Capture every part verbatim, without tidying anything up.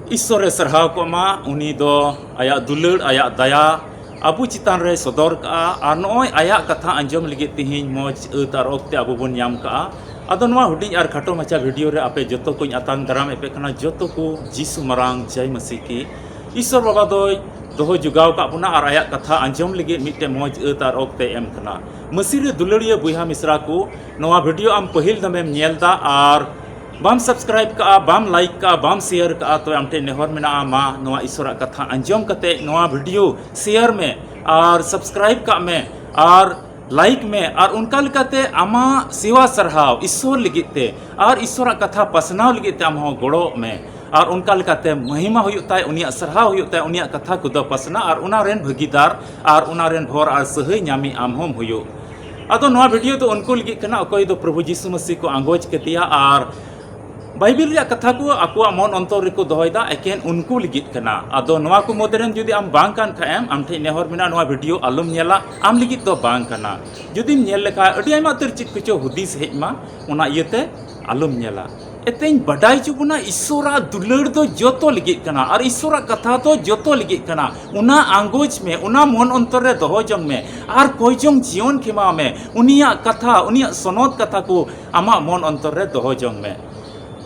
ᱤᱥᱥᱚᱨᱮ ᱥᱟᱨᱦᱟᱣ ᱠᱚᱜ ᱢᱟ, ᱩᱱᱤ ᱫᱚ ᱟᱭᱟᱜ ᱫᱩᱞᱟᱹᱲ, ᱟᱭᱟᱜ ᱫᱟᱭᱟ ᱟᱵᱚ ᱪᱮᱛᱟᱱ ᱨᱮᱭ ᱥᱚᱫᱚᱨ ᱠᱟᱜᱼᱟ᱾ ᱟᱨ ᱱᱚᱜᱼᱚᱭ ᱟᱭᱟᱜ ᱠᱟᱛᱷᱟ ᱟᱸᱡᱚᱢ ᱞᱟᱹᱜᱤᱫ ᱛᱮᱦᱮᱧ ᱢᱚᱡᱽ ᱟᱹᱛ ᱟᱨ ᱚᱠᱛᱮ ᱟᱵᱚ ᱵᱚᱱ ᱧᱟᱢ ᱠᱟᱜᱼᱟ᱾ ᱟᱫᱚ ᱱᱚᱣᱟ ᱦᱩᱰᱤᱧ ᱟᱨ ᱠᱷᱟᱴᱚ ᱢᱟᱪᱷᱟ ᱵᱷᱤᱰᱤᱭᱳ ᱨᱮ ᱟᱯᱮ ᱡᱚᱛᱚ ᱠᱚᱧ ᱟᱛᱟᱝ ᱫᱟᱨᱟᱢ ᱮᱫ ᱯᱮ ᱠᱟᱱᱟ᱾ ᱡᱚᱛᱚ ᱠᱚ ᱡᱤᱥᱩ ᱢᱟᱨᱟᱝ ᱡᱟᱭ ᱢᱟᱹᱥᱤ ᱠᱤ᱾ ᱤᱥᱥᱚᱨ ᱵᱟᱵᱟ ᱫᱚᱭ ᱫᱚᱦᱚ ᱡᱚᱜᱟᱣ ᱠᱟᱜ ᱵᱚᱱᱟ ᱟᱨ ᱟᱭᱟᱜ ᱠᱟᱛᱷᱟ ᱟᱸᱡᱚᱢ ᱞᱟᱹᱜᱤᱫ ᱢᱤᱫᱴᱮᱱ ᱢᱚᱡᱽ ᱟᱹᱛ ᱟᱨ ᱚᱠᱛᱮ ᱮᱢ ᱠᱟᱱᱟ᱾ ᱢᱟᱹᱥᱤ ᱨᱮ ᱫᱩᱞᱟᱹᱲᱤᱭᱟᱹ ᱵᱚᱭᱦᱟ ᱢᱤᱥᱨᱟ ᱠᱚ, ᱱᱚᱣᱟ ᱵᱷᱤᱰᱤᱭᱳ ᱟᱢ ᱯᱟᱹᱦᱤᱞ ᱫᱚᱢᱮᱢ ᱧᱮᱞ ᱫᱟ ᱟᱨ ᱵᱟᱢ ᱥᱟᱵᱥᱠᱨᱟᱭᱤᱵ ᱠᱟᱜᱼᱟ, ᱵᱟᱢ ᱞᱟᱭᱤᱠ ᱠᱟᱜᱼᱟ, ᱵᱟᱢ ᱥᱮᱭᱟᱨ ᱠᱟᱜᱼᱟ, ᱛᱚᱵᱮ ᱟᱢ ᱴᱷᱮᱱ ᱱᱮᱦᱚᱨ ᱢᱮᱱᱟᱜᱼᱟ, ᱢᱟ ᱱᱚᱣᱟ ᱤᱥᱥᱚᱨᱟᱜ ᱠᱟᱛᱷᱟ ᱟᱸᱡᱚᱢ ᱠᱟᱛᱮ ᱱᱚᱣᱟ ᱵᱷᱤᱰᱤᱭᱳ ᱥᱮᱭᱟᱨ ᱢᱮ ᱟᱨ ᱥᱟᱵᱥᱠᱨᱟᱭᱤᱵ ᱠᱟᱜ ᱢᱮ ᱟᱨ ᱞᱟᱭᱤᱠ ᱢᱮ᱾ ᱟᱨ ᱚᱱᱠᱟ ᱞᱮᱠᱟᱛᱮ ᱟᱢᱟᱜ ᱥᱮᱣᱟ ᱥᱟᱨᱦᱟᱣ ᱤᱥᱥᱚᱨ ᱞᱟᱹᱜᱤᱫ ᱛᱮ ᱟᱨ ᱤᱥᱥᱚᱨᱟᱜ ᱠᱟᱛᱷᱟ ᱯᱟᱥᱱᱟᱣ ᱞᱟᱹᱜᱤᱫ ᱛᱮ ᱟᱢ ᱦᱚᱸ ᱜᱚᱲᱚᱜ ᱢᱮ᱾ ᱟᱨ ᱚᱱᱠᱟ ᱞᱮᱠᱟᱛᱮ ᱢᱚᱦᱤᱢᱟ ᱦᱩᱭᱩᱜ ᱛᱟᱭ, ᱩᱱᱤᱭᱟᱜ ᱥᱟᱨᱦᱟᱣ ᱦᱩᱭᱩᱜ ᱛᱟᱭ, ᱩᱱᱤᱭᱟᱜ ᱠᱟᱛᱷᱟ ᱠᱚᱫᱚ ᱯᱟᱥᱱᱟᱜ ᱟᱨ ᱚᱱᱟ ᱨᱮᱱ ᱵᱷᱟᱹᱜᱤᱫᱟᱨ ᱟᱨ ᱚᱱᱟ ᱨᱮᱱ ᱵᱷᱚᱨ ᱟᱨ ᱥᱟᱹᱦᱟᱹᱭ ᱧᱟᱢᱤᱡ ᱟᱢ ᱦᱚᱸᱢ ᱦᱩᱭᱩᱜ᱾ ᱟᱫᱚ ᱱᱚᱣᱟ ᱵᱷᱤᱰᱤᱭᱳ ᱫᱚ ᱩᱱᱠᱩ ᱞᱟᱹᱜᱤᱫ ᱠᱟᱱᱟ, ᱚᱠᱚᱭ ᱫᱚ ᱯᱨᱚᱵᱷᱩ ᱡᱤᱥᱩ ᱢᱟᱹᱥᱤ ᱠᱚ ᱟᱸᱜᱚᱪ ᱠᱟᱫᱮᱭᱟ ᱟᱨ ᱵᱟᱭᱵᱮᱞ ᱨᱮᱭᱟᱜ ᱠᱟᱛᱷᱟ ᱠᱚ ᱟᱠᱚᱣᱟᱜ ᱢᱚᱱ ᱚᱱᱛᱚᱨ ᱨᱮᱠᱚ ᱫᱚᱦᱚᱭᱮᱫᱟ, ᱮᱠᱮᱱ ᱩᱱᱠᱩ ᱞᱟᱹᱜᱤᱫ ᱠᱟᱱᱟ᱾ ᱟᱫᱚ ᱱᱚᱣᱟ ᱠᱚ ᱢᱩᱫᱽ ᱨᱮᱱ ᱡᱩᱫᱤ ᱟᱢ ᱵᱟᱝ ᱠᱟᱱ ᱠᱷᱟᱡ ᱮᱢ, ᱟᱢ ᱴᱷᱮᱱ ᱱᱮᱦᱚᱨ ᱢᱮᱱᱟᱜᱼᱟ, ᱱᱚᱣᱟ ᱵᱷᱤᱰᱤᱭᱳ ᱟᱞᱚᱢ ᱧᱮᱞᱟ, ᱟᱢ ᱞᱟᱹᱜᱤᱫ ᱫᱚ ᱵᱟᱝ ᱠᱟᱱᱟ᱾ ᱡᱩᱫᱤᱢ ᱧᱮᱞ ᱞᱮᱠᱷᱟᱡ ᱟᱹᱰᱤ ᱟᱭᱢᱟ ᱩᱛᱟᱹᱨ ᱪᱮᱫ ᱠᱚᱪᱚ ᱦᱩᱫᱤᱥ ᱦᱮᱡ ᱢᱟ, ᱚᱱᱟ ᱤᱭᱟᱹᱛᱮ ᱟᱞᱚᱢ ᱧᱮᱞᱟ᱾ ᱮᱛᱮᱧ ᱵᱟᱰᱟᱭ ᱦᱚᱪᱚ ᱵᱚᱱᱟ, ᱤᱥᱥᱚᱨᱟᱜ ᱫᱩᱞᱟᱹᱲ ᱫᱚ ᱡᱚᱛᱚ ᱞᱟᱹᱜᱤᱫ ᱠᱟᱱᱟ ᱟᱨ ᱤᱥᱥᱚᱨᱟᱜ ᱠᱟᱛᱷᱟ ᱫᱚ ᱡᱚᱛᱚ ᱞᱟᱹᱜᱤᱫ ᱠᱟᱱᱟ᱾ ᱚᱱᱟ ᱟᱸᱜᱚᱪ ᱢᱮ, ᱚᱱᱟ ᱢᱚᱱ ᱚᱱᱛᱚᱨ ᱨᱮ ᱫᱚᱦᱚ ᱡᱚᱝ ᱢᱮ ᱟᱨ ᱠᱚᱭ ᱡᱚᱝ ᱡᱤᱭᱚᱱ ᱠᱷᱮᱢᱟᱣ ᱢᱮ᱾ ᱩᱱᱤᱭᱟᱜ ᱠᱟᱛᱷᱟ, ᱩᱱᱤᱭᱟᱜ ᱥᱚᱱᱚᱛ ᱠᱟᱛᱷᱟ ᱠᱚ ᱟᱢᱟᱜ ᱢᱚᱱ ᱚᱱᱛᱚᱨ ᱨᱮ ᱫᱚᱦᱚ ᱡᱚᱝ ᱢᱮ᱾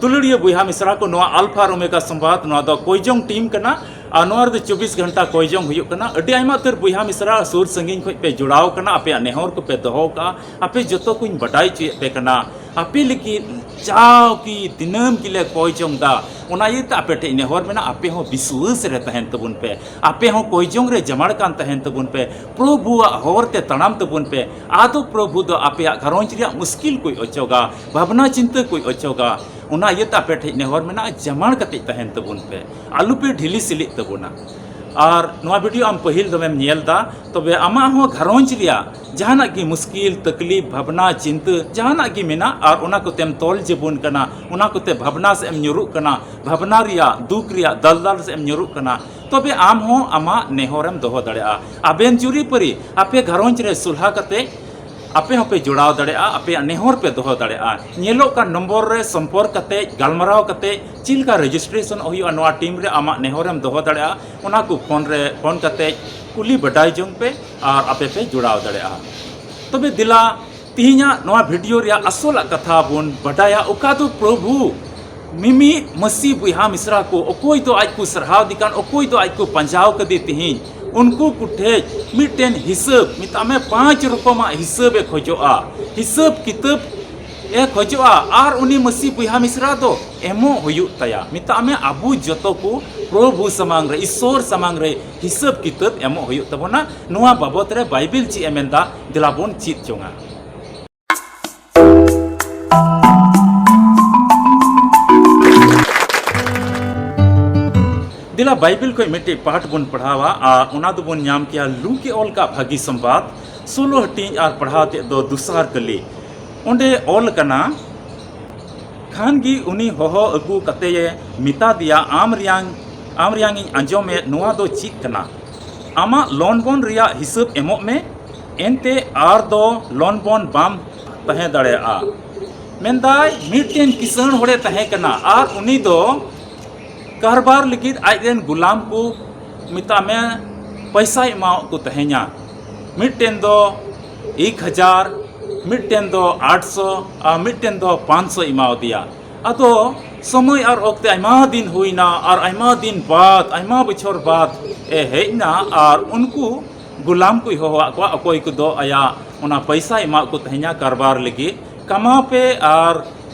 ᱫᱩᱞᱟᱹᱲᱤᱭᱟᱹ ᱵᱚᱭᱦᱟ ᱢᱤᱥᱨᱟ ᱠᱚ, ᱱᱚᱣᱟ ᱟᱞᱯᱷᱟ ᱟᱨ ᱳᱢᱮᱜᱟ ᱥᱚᱢᱵᱟᱫ, ᱱᱚᱣᱟ ᱫᱚ ᱠᱚᱭᱡᱚᱝ ᱴᱤᱢ ᱠᱟᱱᱟ ᱟᱨ ᱱᱚᱣᱟ ᱨᱮᱫᱚ ᱪᱚᱵᱵᱤᱥ ᱜᱷᱚᱱᱴᱟ ᱠᱚᱭᱡᱚᱝ ᱦᱩᱭᱩᱜ ᱠᱟᱱᱟ᱾ ᱟᱹᱰᱤ ᱟᱭᱢᱟ ᱩᱛᱟᱹᱨ ᱵᱚᱭᱦᱟ ᱢᱤᱥᱨᱟ ᱥᱩᱨ ᱥᱟᱺᱜᱤᱧ ᱠᱷᱚᱱ ᱯᱮ ᱡᱚᱲᱟᱣ ᱠᱟᱱᱟ, ᱟᱯᱮᱭᱟᱜ ᱱᱮᱦᱚᱨ ᱠᱚᱯᱮ ᱫᱚᱦᱚ ᱠᱟᱜᱼᱟ᱾ ᱟᱯᱮ ᱡᱚᱛᱚ ᱠᱚᱧ ᱵᱟᱰᱟᱭ ᱦᱚᱪᱚᱭᱮᱫ ᱯᱮ ᱠᱟᱱᱟ, ᱟᱯᱮ ᱞᱟᱹᱜᱤᱫ ᱡᱟᱣ ᱠᱤ ᱫᱤᱱᱟᱹᱢ ᱜᱮᱞᱮ ᱠᱚᱭᱡᱚᱝ ᱫᱟ᱾ ᱚᱱᱟ ᱤᱭᱟᱹᱛᱮ ᱟᱯᱮ ᱴᱷᱮᱱ ᱱᱮᱦᱚᱨ ᱢᱮᱱᱟᱜᱼᱟ, ᱟᱯᱮ ᱦᱚᱸ ᱵᱤᱥᱣᱟᱹᱥ ᱨᱮ ᱛᱟᱦᱮᱱ ᱛᱟᱵᱚᱱ ᱯᱮ, ᱟᱯᱮ ᱦᱚᱸ ᱠᱚᱭᱡᱚᱝ ᱨᱮ ᱡᱟᱢᱟᱲ ᱠᱟᱱ ᱛᱟᱦᱮᱱ ᱛᱟᱵᱚᱱ ᱯᱮ᱾ ᱯᱨᱚᱵᱷᱩᱣᱟᱜ ᱦᱚᱨ ᱛᱮ ᱛᱟᱲᱟᱢ ᱛᱟᱵᱚᱱ ᱯᱮ᱾ ᱟᱫᱚ ᱯᱨᱚᱵᱷᱩ ᱫᱚ ᱟᱯᱮᱭᱟᱜ ᱜᱷᱟᱨᱚᱸᱡᱽ ᱨᱮᱭᱟᱜ ᱢᱩᱥᱠᱤᱞ ᱠᱚᱭ ᱚᱪᱚᱜᱟ, ᱵᱷᱟᱵᱽᱱᱟ ᱪᱤᱱᱛᱟᱹ ᱠᱚᱭ ᱚᱪᱚᱜᱟ᱾ ᱚᱱᱟ ᱤᱭᱟᱹᱛᱮ ᱟᱯᱮ ᱴᱷᱮᱱ ᱱᱮᱦᱚᱨ ᱢᱮᱱᱟᱜᱼᱟ, ᱡᱟᱢᱟᱲ ᱠᱟᱛᱮ ᱛᱟᱦᱮᱱ ᱛᱟᱵᱚᱱ ᱯᱮ, ᱟᱞᱚ ᱯᱮ ᱰᱷᱤᱞᱤ ᱥᱤᱞᱤᱜ ᱛᱟᱵᱚᱱᱟ᱾ ᱟᱨ ᱱᱚᱣᱟ ᱵᱷᱤᱰᱤᱭᱳ ᱟᱢ ᱯᱟᱹᱦᱤᱞ ᱫᱚᱢᱮᱢ ᱧᱮᱞ ᱫᱟ, ᱛᱚᱵᱮ ᱟᱢᱟᱜ ᱦᱚᱸ ᱜᱷᱟᱨᱚᱸᱡᱽ ᱨᱮᱭᱟᱜ ᱡᱟᱦᱟᱱᱟᱜ ᱜᱮ ᱢᱩᱥᱠᱤᱞ, ᱛᱟᱠᱞᱤᱯ, ᱵᱷᱟᱵᱽᱱᱟ, ᱪᱤᱱᱛᱟᱹ ᱡᱟᱦᱟᱱᱟᱜ ᱜᱮ ᱢᱮᱱᱟᱜ ᱟᱨ ᱚᱱᱟ ᱠᱚᱛᱮᱢ ᱛᱚᱞ ᱡᱟᱹᱵᱩᱱ ᱠᱟᱱᱟ, ᱚᱱᱟ ᱠᱚᱛᱮ ᱵᱷᱟᱵᱽᱱᱟ ᱥᱮᱫ ᱮᱢ ᱧᱩᱨᱩᱜ ᱠᱟᱱᱟ, ᱵᱷᱟᱵᱽᱱᱟ ᱨᱮᱭᱟᱜ ᱫᱩᱠ ᱨᱮᱭᱟᱜ ᱫᱟᱞᱫᱟᱞ ᱥᱮᱫ ᱮᱢ ᱧᱩᱨᱩᱜ ᱠᱟᱱᱟ, ᱛᱚᱵᱮ ᱟᱢ ᱦᱚᱸ ᱟᱢᱟᱜ ᱱᱮᱦᱚᱨᱮᱢ ᱫᱚᱦᱚ ᱫᱟᱲᱮᱭᱟᱜᱼᱟ᱾ ᱟᱵᱮᱱ ᱡᱩᱨᱤᱯᱟᱹᱨᱤ ᱟᱯᱮ ᱜᱷᱟᱨᱚᱸᱡᱽ ᱨᱮ ᱥᱚᱞᱦᱟ ᱠᱟᱛᱮ ᱟᱯᱮ ᱦᱚᱸᱯᱮ ᱡᱚᱲᱟᱣ ᱫᱟᱲᱮᱭᱟᱜᱼᱟ, ᱟᱯᱮᱭᱟᱜ ᱱᱮᱦᱚᱨ ᱯᱮ ᱫᱚᱦᱚ ᱫᱟᱲᱮᱭᱟᱜᱼᱟ᱾ ᱧᱮᱞᱚᱜ ᱠᱟᱱ ᱱᱚᱢᱵᱚᱨ ᱨᱮ ᱥᱚᱢᱯᱚᱨᱠ ᱠᱟᱛᱮ, ᱜᱟᱞᱢᱟᱨᱟᱣ ᱠᱟᱛᱮ ᱪᱮᱫ ᱞᱮᱠᱟ ᱨᱮᱡᱤᱥᱴᱨᱮᱥᱚᱱ ᱦᱩᱭᱩᱜᱼᱟ, ᱱᱚᱣᱟ ᱴᱤᱢ ᱨᱮ ᱟᱢᱟᱜ ᱱᱮᱦᱚᱨᱮᱢ ᱫᱚᱦᱚ ᱫᱟᱲᱮᱭᱟᱜᱼᱟ, ᱚᱱᱟ ᱠᱚ ᱯᱷᱳᱱ ᱨᱮ ᱯᱷᱳᱱ ᱠᱟᱛᱮ ᱠᱩᱞᱤ ᱵᱟᱰᱟᱭ ᱡᱚᱝ ᱯᱮ ᱟᱨ ᱟᱯᱮ ᱯᱮ ᱡᱚᱲᱟᱣ ᱫᱟᱲᱮᱭᱟᱜᱼᱟ᱾ ᱛᱚᱵᱮ ᱫᱮᱞᱟ, ᱛᱮᱦᱮᱧᱟᱜ ᱱᱚᱣᱟ ᱵᱷᱤᱰᱤᱭᱳ ᱨᱮᱭᱟᱜ ᱟᱥᱚᱞᱟᱜ ᱠᱟᱛᱷᱟ ᱵᱚᱱ ᱵᱟᱰᱟᱭᱟ, ᱚᱠᱟ ᱫᱚ ᱯᱨᱚᱵᱷᱩ ᱢᱤᱢᱤᱫ ᱢᱟᱹᱥᱤ ᱵᱚᱭᱦᱟ ᱢᱤᱥᱨᱟ ᱠᱚ, ᱚᱠᱚᱭ ᱫᱚ ᱟᱡ ᱠᱚ ᱥᱟᱨᱦᱟᱣ ᱫᱮ ᱠᱟᱱ, ᱚᱠᱚᱭ ᱫᱚ ᱟᱡ ᱠᱚ ᱯᱟᱸᱡᱟᱣ ᱠᱟᱫᱮ ᱛᱮᱦᱮᱧ, ᱩᱱᱠᱩ ᱠᱚ ᱴᱷᱮᱡ ᱢᱤᱫᱴᱮᱱ ᱦᱤᱥᱟᱹᱵ, ᱢᱮᱛᱟᱜ ᱢᱮ ᱯᱟᱸᱪ ᱨᱚᱠᱚᱢᱟᱜ ᱦᱤᱥᱟᱹᱵ ᱮ ᱠᱷᱚᱡᱚᱜᱼᱟ, ᱦᱤᱥᱟᱹᱵ ᱠᱤᱛᱟᱹᱵ ᱮ ᱠᱷᱚᱡᱚᱜᱼᱟ᱾ ᱟᱨ ᱩᱱᱤ ᱢᱟᱹᱥᱤ ᱵᱚᱭᱦᱟ ᱢᱤᱥᱨᱟ ᱫᱚ ᱮᱢᱚᱜ ᱦᱩᱭᱩᱜ ᱛᱟᱭᱟ᱾ ᱢᱮᱛᱟᱜ ᱢᱮ ᱟᱵᱚ ᱡᱚᱛᱚ ᱠᱚ ᱯᱨᱚᱵᱷᱩ ᱥᱟᱢᱟᱝ ᱨᱮ, ᱤᱥᱥᱚᱨ ᱥᱟᱢᱟᱝ ᱨᱮ ᱦᱤᱥᱟᱹᱵ ᱠᱤᱛᱟᱹᱵ ᱮᱢᱚᱜ ᱦᱩᱭᱩᱜ ᱛᱟᱵᱚᱱᱟ᱾ ᱱᱚᱣᱟ ᱵᱟᱵᱚᱛ ᱨᱮ ᱵᱟᱭᱵᱮᱞ ᱪᱮᱫ ᱮ ᱢᱮᱱᱫᱟ, ᱫᱮᱞᱟ ᱵᱚᱱ ᱪᱮᱫ ᱡᱚᱝᱟ᱾ ᱫᱮᱞᱟ ᱵᱟᱭᱵᱮᱞ ᱠᱷᱚᱱ ᱢᱤᱫᱴᱮᱡ ᱯᱟᱴ ᱵᱚᱱ ᱯᱟᱲᱦᱟᱣᱟ ᱟᱨ ᱚᱱᱟ ᱫᱚᱵᱚᱱ ᱧᱟᱢ ᱠᱮᱭᱟ ᱞᱩᱠ ᱮ ᱚᱞ ᱠᱟᱜ ᱵᱷᱟᱹᱜᱤ ᱥᱚᱢᱵᱟᱫ ᱥᱳᱞᱳ ᱦᱟᱹᱴᱤᱧ ᱟᱨ ᱯᱟᱲᱦᱟᱣ ᱛᱮᱫ ᱫᱚ ᱫᱚᱥᱟᱨ ᱠᱟᱹᱞᱤ᱾ ᱚᱸᱰᱮ ᱚᱞ ᱠᱟᱱᱟ, ᱠᱷᱟᱱ ᱜᱮ ᱩᱱᱤ ᱦᱚᱦᱚ ᱟᱹᱜᱩ ᱠᱟᱛᱮᱭ ᱢᱮᱛᱟ ᱫᱮᱭᱟ, ᱟᱢ ᱨᱮᱭᱟᱝ, ᱟᱢ ᱨᱮᱭᱟᱝ ᱤᱧ ᱟᱸᱡᱚᱢᱮᱫ, ᱱᱚᱣᱟ ᱫᱚ ᱪᱮᱫ ᱠᱟᱱᱟ? ᱟᱢᱟᱜ ᱞᱚᱱᱵᱚᱱ ᱨᱮᱭᱟᱜ ᱦᱤᱥᱟᱹᱵ ᱮᱢᱚᱜ ᱢᱮ, ᱮᱱᱛᱮ ᱟᱨ ᱫᱚ ᱞᱚᱱᱵᱚᱱ ᱵᱟᱢ ᱛᱟᱦᱮᱸ ᱫᱟᱲᱮᱭᱟᱜᱼᱟ᱾ ᱢᱮᱱᱫᱟᱭ, ᱢᱤᱫᱴᱮᱱ ᱠᱤᱥᱟᱹᱬ ᱦᱚᱲᱮ ᱛᱟᱦᱮᱸ ᱠᱟᱱᱟ ᱟᱨ ᱩᱱᱤ ᱫᱚ ᱠᱟᱨᱵᱟᱨ ᱞᱟᱹᱜᱤᱫ ᱟᱡ ᱨᱮᱱ ᱜᱩᱞᱟᱢ ᱠᱚ, ᱢᱮᱛᱟᱜ ᱢᱮ, ᱯᱚᱭᱥᱟᱭ ᱮᱢᱟᱣᱟᱫ ᱠᱚ ᱛᱟᱦᱮᱸᱧᱟ᱾ ᱢᱤᱫᱴᱮᱱ ᱫᱚ ᱮᱠ ᱦᱟᱡᱟᱨ, ᱢᱤᱫᱴᱮᱱ ᱫᱚ ᱟᱴᱥᱚ ᱟᱨ ᱢᱤᱫᱴᱮᱱ ᱫᱚ ᱯᱟᱸᱪᱥᱚ ᱮᱢᱟᱣᱟᱫᱮᱭᱟ᱾ ᱟᱫᱚ ᱥᱚᱢᱚᱭ ᱟᱨ ᱚᱠᱛᱮ ᱟᱭᱢᱟ ᱫᱤᱱ ᱦᱩᱭᱱᱟ ᱟᱨ ᱟᱭᱢᱟ ᱫᱤᱱ ᱵᱟᱫ, ᱟᱭᱢᱟ ᱵᱚᱪᱷᱚᱨ ᱵᱟᱫ ᱮ ᱦᱮᱡ ᱮᱱᱟ ᱟᱨ ᱩᱱᱠᱩ ᱜᱩᱞᱟᱢ ᱠᱚᱭ ᱦᱚᱦᱚᱣᱟᱫ ᱠᱚᱣᱟ, ᱚᱠᱚᱭ ᱠᱚᱫᱚ ᱟᱭᱟᱜ ᱚᱱᱟ ᱯᱚᱭᱥᱟᱭ ᱮᱢᱟᱫ ᱠᱚ ᱛᱟᱦᱮᱸᱧᱟ ᱠᱟᱨᱵᱟᱨ ᱞᱟᱹᱜᱤᱫ, ᱠᱟᱢᱟᱣ ᱯᱮ ᱟᱨ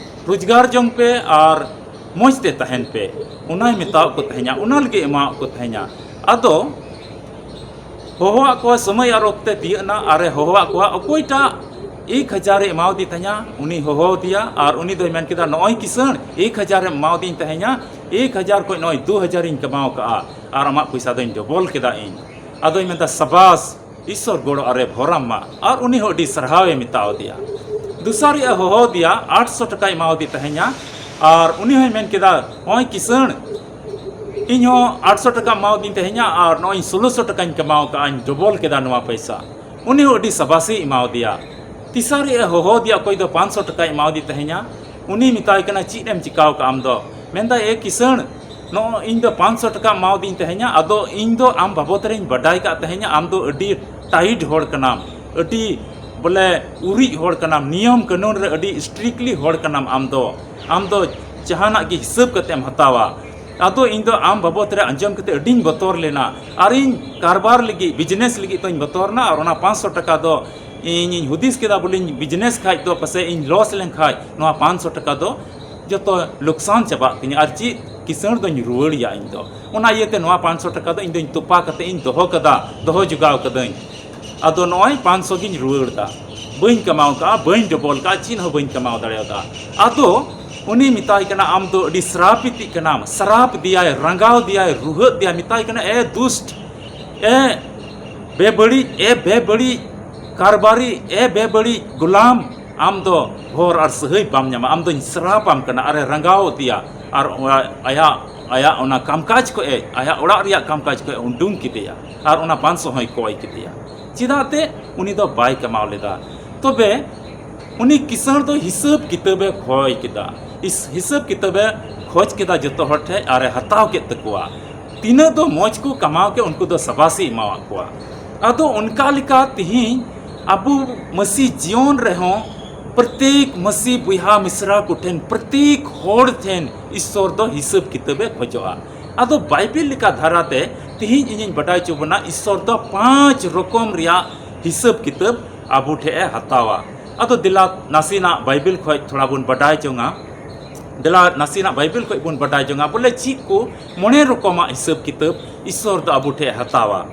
ᱨᱳᱡᱽᱜᱟᱨ ᱡᱚᱝ ᱯᱮ ᱟᱨ ᱢᱚᱡᱽ ᱛᱮ ᱛᱟᱦᱮᱱ ᱯᱮ, ᱚᱱᱟᱭ ᱢᱮᱛᱟᱣᱟᱫ ᱠᱚ ᱛᱟᱦᱮᱸᱧᱟ, ᱚᱱᱟ ᱞᱟᱹᱜᱤᱫ ᱮᱢᱟᱣᱟᱫ ᱠᱚ ᱛᱟᱦᱮᱸᱧᱟ᱾ ᱟᱫᱚ ᱦᱚᱦᱚᱣᱟᱫ ᱠᱚᱣᱟ, ᱥᱚᱢᱚᱭ ᱟᱨ ᱚᱠᱛᱮ ᱛᱤᱭᱟᱹᱜ ᱮᱱᱟ ᱟᱨᱮ ᱦᱚᱦᱚᱣᱟᱫ ᱠᱚᱣᱟ, ᱚᱠᱚᱭᱴᱟᱜ ᱮᱠ ᱦᱟᱡᱟᱨᱮ ᱮᱢᱟᱣᱟᱫᱮ ᱛᱟᱦᱮᱸᱧᱟ, ᱩᱱᱤ ᱦᱚᱦᱚᱣᱟᱫᱮᱭᱟ ᱟᱨ ᱩᱱᱤ ᱫᱚᱭ ᱢᱮᱱ ᱠᱮᱫᱟ, ᱱᱚᱜᱼᱚᱭ ᱠᱤᱥᱟᱹᱬ, ᱮᱠ ᱦᱟᱡᱟᱨᱮᱢ ᱮᱢᱟᱣᱟᱫᱤᱧ ᱛᱟᱦᱮᱸᱧᱟ, ᱮᱠ ᱦᱟᱡᱟᱨ ᱠᱷᱚᱱ ᱱᱚᱜᱼᱚᱭ ᱫᱩ ᱦᱟᱡᱟᱨᱤᱧ ᱠᱟᱢᱟᱣ ᱠᱟᱜᱼᱟ ᱟᱨ ᱟᱢᱟᱜ ᱯᱚᱭᱥᱟ ᱫᱚᱧ ᱰᱚᱵᱚᱞ ᱠᱮᱫᱟ ᱤᱧ᱾ ᱟᱫᱚᱭ ᱢᱮᱱᱫᱟ, ᱥᱟᱵᱟᱥ, ᱤᱥᱥᱚᱨ ᱜᱚᱲᱚ ᱟᱨᱮ ᱵᱷᱚᱨᱟᱢ ᱢᱟ᱾ ᱟᱨ ᱩᱱᱤ ᱦᱚᱸ ᱟᱹᱰᱤ ᱥᱟᱨᱦᱟᱣᱮ ᱢᱮᱛᱟᱣᱟᱫᱮᱭᱟ᱾ ᱫᱚᱥᱟᱨᱤᱡ ᱮ ᱦᱚᱦᱚᱣᱟᱫᱮᱭᱟ, ᱟᱴᱥᱚ ᱴᱟᱠᱟᱭ ᱮᱢᱟᱣᱟᱫᱮ ᱛᱟᱦᱮᱸᱧᱟ ᱟᱨ ᱩᱱᱤ ᱦᱚᱸᱭ ᱢᱮᱱ ᱠᱮᱫᱟ, ᱱᱚᱜᱼᱚᱭ ᱠᱤᱥᱟᱹᱬ, ᱤᱧ ᱦᱚᱸ ᱟᱴᱥᱚ ᱴᱟᱠᱟ ᱮᱢᱟᱣᱟᱫᱤᱧ ᱛᱟᱦᱮᱸᱧᱟ ᱟᱨ ᱱᱚᱜᱼᱚᱭ ᱥᱳᱞᱳᱥᱚ ᱴᱟᱠᱟᱧ ᱠᱟᱢᱟᱣ ᱠᱟᱜᱼᱟᱧ, ᱰᱚᱵᱚᱞ ᱠᱮᱫᱟ ᱱᱚᱣᱟ ᱯᱚᱭᱥᱟ᱾ ᱩᱱᱤ ᱦᱚᱸ ᱟᱹᱰᱤ ᱥᱟᱵᱟᱥᱤ ᱮᱢᱟᱣᱟᱫᱮᱭᱟ᱾ ᱛᱤᱥᱟᱨᱤ ᱮ ᱦᱚᱦᱚ ᱟᱫᱮᱭᱟ, ᱚᱠᱚᱭ ᱫᱚ ᱯᱟᱸᱪᱥᱚ ᱴᱟᱠᱟᱭ ᱮᱢᱟᱣᱟᱫᱮ ᱛᱟᱦᱮᱸᱧᱟ᱾ ᱩᱱᱤ ᱢᱮᱛᱟᱭ ᱠᱟᱱᱟ, "ᱪᱮᱫ ᱮᱢ ᱪᱤᱠᱟᱣ ᱠᱟᱜᱼᱟ ᱟᱢ ᱫᱚ?" ᱢᱮᱱᱫᱟᱭ, "ᱮ ᱠᱤᱥᱟᱹᱬ, ᱱᱚᱜᱼᱚᱭ ᱤᱧ ᱫᱚ ᱯᱟᱸᱪᱥᱚ ᱴᱟᱠᱟ ᱮᱢᱟᱣᱟᱫᱤᱧ ᱛᱟᱦᱮᱸᱧᱟ, ᱟᱫᱚ ᱤᱧ ᱫᱚ ᱟᱢ ᱵᱟᱵᱚᱫ ᱨᱮᱧ ᱵᱟᱰᱟᱭ ᱠᱟᱜ ᱛᱟᱦᱮᱸᱧᱟ, ᱟᱢ ᱫᱚ ᱟᱹᱰᱤ ᱴᱟᱭᱤᱴ ᱦᱚᱲ ᱠᱟᱱᱟᱢ, ᱟᱹᱰᱤ ᱵᱚᱞᱮ ᱩᱨᱤᱡ ᱦᱚᱲ ᱠᱟᱱᱟᱢ, ᱱᱤᱭᱚᱢ ᱠᱟᱹᱱᱩᱱ ᱨᱮ ᱟᱹᱰᱤ ᱥᱴᱨᱤᱠᱴᱞᱤ ᱦᱚᱲ ᱠᱟᱱᱟᱢ ᱟᱢ ᱫᱚ, ᱟᱢ ᱫᱚ ᱡᱟᱦᱟᱱᱟᱜ ᱜᱮ ᱦᱤᱥᱟᱹᱵ ᱠᱟᱛᱮᱢ ᱦᱟᱛᱟᱣᱟ᱾ ᱟᱫᱚ ᱤᱧ ᱫᱚ ᱟᱢ ᱵᱟᱵᱚᱫ ᱨᱮ ᱟᱸᱡᱚᱢ ᱠᱟᱛᱮ ᱟᱹᱰᱤᱧ ᱵᱚᱛᱚᱨ ᱞᱮᱱᱟ, ᱟᱨ ᱤᱧ ᱠᱟᱨᱵᱟᱨ ᱞᱟᱹᱜᱤᱫ, ᱵᱤᱡᱽᱱᱮᱥ ᱞᱟᱹᱜᱤᱫ ᱫᱚᱧ ᱵᱚᱛᱚᱨ ᱮᱱᱟ, ᱟᱨ ᱚᱱᱟ ᱯᱟᱸᱪᱥᱚ ᱴᱟᱠᱟ ᱫᱚ ᱤᱧᱤᱧ ᱦᱩᱫᱤᱥ ᱠᱮᱫᱟ, ᱵᱚᱞᱮᱧ ᱵᱤᱡᱽᱱᱮᱥ ᱠᱷᱟᱡ ᱫᱚ ᱯᱟᱥᱮᱡ ᱤᱧ ᱞᱚᱥ ᱞᱮᱱᱠᱷᱟᱡ ᱱᱚᱣᱟ ᱯᱟᱸᱪᱥᱚ ᱴᱟᱠᱟ ᱫᱚ ᱡᱚᱛᱚ ᱞᱚᱠᱥᱟᱱ ᱪᱟᱵᱟᱜ ᱛᱤᱧᱟᱹ, ᱟᱨ ᱪᱮᱫ ᱠᱤᱥᱟᱹᱬ ᱫᱚᱧ ᱨᱩᱣᱟᱹᱲᱮᱭᱟ ᱤᱧ ᱫᱚ᱾ ᱚᱱᱟ ᱤᱭᱟᱹᱛᱮ ᱱᱚᱣᱟ ᱯᱟᱸᱪᱥᱚ ᱴᱟᱠᱟ ᱫᱚ ᱤᱧ ᱫᱚᱧ ᱛᱚᱯᱟ ᱠᱟᱛᱮ ᱤᱧ ᱫᱚᱦᱚ ᱠᱟᱫᱟ, ᱫᱚᱦᱚ ᱡᱚᱜᱟᱣ ᱠᱟᱹᱫᱟᱹᱧ᱾ ᱟᱫᱚ ᱱᱚᱜᱼᱚᱭ ᱯᱟᱸᱪᱥᱚ ᱜᱤᱧ ᱨᱩᱣᱟᱹᱲ ᱮᱫᱟ, ᱵᱟᱹᱧ ᱠᱟᱢᱟᱣ ᱠᱟᱜᱼᱟ, ᱵᱟᱹᱧ ᱰᱚᱵᱚᱞ ᱠᱟᱜᱼᱟ, ᱪᱮᱫ ᱦᱚᱸ ᱵᱟᱹᱧ ᱠᱟᱢᱟᱣ ᱫᱟᱲᱮᱭᱟᱫᱟ᱾ ᱟᱫᱚ ᱩᱱᱤ ᱢᱮᱛᱟᱭ ᱠᱟᱱᱟ, "ᱟᱢ ᱫᱚ ᱟᱹᱰᱤ ᱥᱨᱟᱯᱤᱛᱤᱜ ᱠᱟᱱᱟᱢ", ᱥᱨᱟᱯ ᱫᱮᱭᱟᱭ, ᱨᱟᱸᱜᱟᱣ ᱫᱮᱭᱟᱭ, ᱨᱩᱦᱟᱹᱫ ᱫᱮᱭᱟᱭ, ᱢᱮᱛᱟᱭ ᱠᱟᱱᱟ, "ᱮ ᱫᱩᱥᱴ, ᱮ ᱵᱮᱵᱟᱹᱲᱤᱡ, ᱮ ᱵᱮᱵᱟᱹᱲᱤᱡ ᱠᱟᱨᱵᱟᱨᱤ, ᱮ ᱵᱮᱵᱟᱹᱲᱤᱡ ᱜᱳᱞᱟᱢ, ᱟᱢ ᱫᱚ ᱦᱚᱨ ᱟᱨ ᱥᱟᱹᱦᱟᱹᱭ ᱵᱟᱢ ᱧᱟᱢᱟ, ᱟᱢ ᱫᱚᱧ ᱥᱨᱟᱯ ᱟᱢ ᱠᱟᱱᱟ", ᱟᱨᱮ ᱨᱟᱸᱜᱟᱣ ᱫᱮᱭᱟ᱾ ᱟᱨ ᱚᱱᱟ ᱟᱭᱟᱜ, ᱟᱭᱟᱜ ᱚᱱᱟ ᱠᱟᱢᱠᱟᱡᱽ ᱠᱷᱚᱡ ᱮ, ᱟᱭᱟᱜ ᱚᱲᱟᱜ ᱨᱮᱭᱟᱜ ᱠᱟᱢᱠᱟᱡᱽ ᱠᱷᱚᱡ ᱮ ᱩᱰᱩᱝ ᱠᱮᱫᱮᱭᱟ, ᱟᱨ ᱚᱱᱟ ᱯᱟᱸᱪᱥᱚ ᱦᱚᱸᱭ ᱠᱚᱭ ᱠᱮᱫᱮᱭᱟ᱾ ᱪᱮᱫᱟᱜ ᱛᱮ? ᱩᱱᱤ ᱫᱚ ᱵᱟᱭ ᱠᱟᱢᱟᱣ ᱞᱮᱫᱟ᱾ ᱛᱚᱵᱮ ᱩᱱᱤ ᱠᱤᱥᱟᱹᱬ ᱫᱚ ᱦᱤᱥᱟᱹᱵ ᱠᱤᱛᱟᱹᱵᱮ ᱠᱷᱚᱭ ᱠᱮᱫᱟ, ᱦᱤᱥ-, ᱦᱤᱥᱟᱹᱵ ᱠᱤᱛᱟᱹᱵᱮ ᱠᱷᱚᱡᱽ ᱠᱮᱫᱟ ᱡᱚᱛᱚ ᱦᱚᱲ ᱴᱷᱮᱡ, ᱟᱨᱮ ᱦᱟᱛᱟᱣ ᱠᱮᱫ ᱛᱟᱠᱚᱣᱟ᱾ ᱛᱤᱱᱟᱹᱜ ᱫᱚ ᱢᱚᱡᱽ ᱠᱚ ᱠᱟᱢᱟᱣ ᱠᱮᱫ, ᱩᱱᱠᱩ ᱫᱚ ᱥᱟᱵᱟᱥᱤ ᱮᱢᱟᱣᱟᱫ ᱠᱚᱣᱟ᱾ ᱟᱫᱚ ᱚᱱᱠᱟ ᱞᱮᱠᱟ ᱛᱤᱦᱤᱧ ᱟᱵᱚ ᱢᱟᱹᱥᱤ ᱡᱤᱭᱚᱱ ᱨᱮᱦᱚᱸ ᱯᱨᱚᱛᱮᱠ ᱢᱟᱹᱥᱤ ᱵᱚᱭᱦᱟ ᱢᱤᱥᱨᱟ ᱠᱚᱴᱷᱮᱱ, ᱯᱨᱚᱛᱮᱠ ᱦᱚᱲ ᱴᱷᱮᱱ ᱤᱥᱥᱚᱨ ᱫᱚ ᱦᱤᱥᱟᱹᱵ ᱠᱤᱛᱟᱹᱵᱮ ᱠᱷᱚᱡᱚᱜᱼᱟ᱾ ᱟᱫᱚ ᱵᱟᱭᱵᱮᱞ ᱞᱮᱠᱟ ᱫᱷᱟᱨᱟᱛᱮ ᱛᱤᱦᱤᱧ ᱤᱧᱤᱧ ᱵᱟᱰᱟᱭ ᱦᱚᱪᱚ ᱵᱚᱱᱟ, ᱤᱥᱥᱚᱨ ᱫᱚ ᱯᱟᱸᱪ ᱨᱚᱠᱚᱢ ᱨᱮᱭᱟᱜ ᱦᱤᱥᱟᱹᱵ ᱠᱤᱛᱟᱹᱵ ᱟᱵᱚ ᱴᱷᱮᱡ ᱮ ᱦᱟᱛᱟᱣᱟ᱾ ᱟᱫᱚ ᱫᱮᱞᱟ ᱱᱟᱥᱮᱱᱟᱜ ᱵᱟᱭᱵᱮᱞ ᱠᱷᱚᱡ ᱛᱷᱚᱲᱟ ᱵᱚᱱ ᱵᱟᱰᱟᱭ ᱡᱚᱝᱟ᱾ ᱫᱮᱞᱟ ᱱᱟᱥᱮᱱᱟᱜ ᱵᱟᱭᱵᱮᱞ ᱠᱷᱚᱡ ᱵᱚᱱ ᱵᱟᱰᱟᱭ ᱡᱚᱝᱟ, ᱵᱚᱞᱮ ᱪᱮᱫ ᱠᱚ ᱢᱚᱬᱮ ᱨᱚᱠᱚᱢᱟᱜ ᱦᱤᱥᱟᱹᱵ ᱠᱤᱛᱟᱹᱵ ᱤᱥᱥᱚᱨ ᱫᱚ ᱟᱵᱚ ᱴᱷᱮᱡ ᱮ ᱦᱟᱛᱟᱣᱟ᱾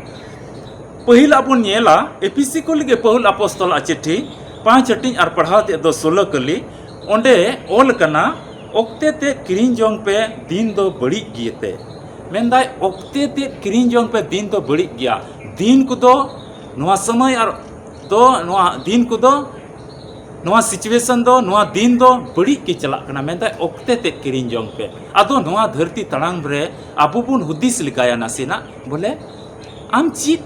ᱯᱟᱹᱦᱤᱞᱟᱜ ᱵᱚᱱ ᱧᱮᱞᱟ, ᱮᱯᱤᱥᱤ ᱠᱚ ᱞᱟᱹᱜᱤᱫ ᱯᱟᱹᱦᱩᱞ ᱟᱯᱚᱥᱛᱚᱞᱟᱜ ᱪᱤᱴᱷᱤ, ᱯᱟᱸᱪ ᱦᱟᱹᱴᱤᱧ ᱟᱨ ᱯᱟᱲᱦᱟᱣ ᱛᱮᱫ ᱫᱚ ᱥᱳᱞᱳ ᱠᱟᱹᱞᱤ᱾ ᱚᱸᱰᱮ ᱚᱞ ᱠᱟᱱᱟ, "ᱚᱠᱛᱮ ᱛᱮᱫ ᱠᱤᱨᱤᱧ ᱡᱚᱝ ᱯᱮ, ᱫᱤᱱ ᱫᱚ ᱵᱟᱹᱲᱤᱡ ᱜᱮᱭᱟᱛᱮ᱾" ᱢᱮᱱᱫᱟᱭ, "ᱚᱠᱛᱮ ᱛᱮᱫ ᱠᱤᱨᱤᱧ ᱡᱚᱝ ᱯᱮ, ᱫᱤᱱ ᱫᱚ ᱵᱟᱹᱲᱤᱡ ᱜᱮᱭᱟ᱾" ᱫᱤᱱ ᱠᱚᱫᱚ, ᱱᱚᱣᱟ ᱥᱚᱢᱚᱭ ᱟᱨ ᱫᱚ, ᱱᱚᱣᱟ ᱫᱤᱱ ᱠᱚᱫᱚ, ᱱᱚᱣᱟ ᱥᱤᱪᱩᱭᱮᱥᱚᱱ ᱫᱚ, ᱱᱚᱣᱟ ᱫᱤᱱ ᱫᱚ ᱵᱟᱹᱲᱤᱡ ᱜᱮ ᱪᱟᱞᱟᱜ ᱠᱟᱱᱟ᱾ ᱢᱮᱱᱫᱟᱭ, "ᱚᱠᱛᱮ ᱛᱮᱫ ᱠᱤᱨᱤᱧ ᱡᱚᱝ ᱯᱮ᱾" ᱟᱫᱚ ᱱᱚᱣᱟ ᱫᱷᱟᱹᱨᱛᱤ ᱛᱟᱲᱟᱢ ᱨᱮ ᱟᱵᱚ ᱵᱚᱱ ᱦᱩᱫᱤᱥ ᱞᱮᱜᱟᱭᱟ ᱱᱟᱥᱮᱱᱟᱜ, ᱵᱚᱞᱮ ᱟᱢ ᱪᱮᱫ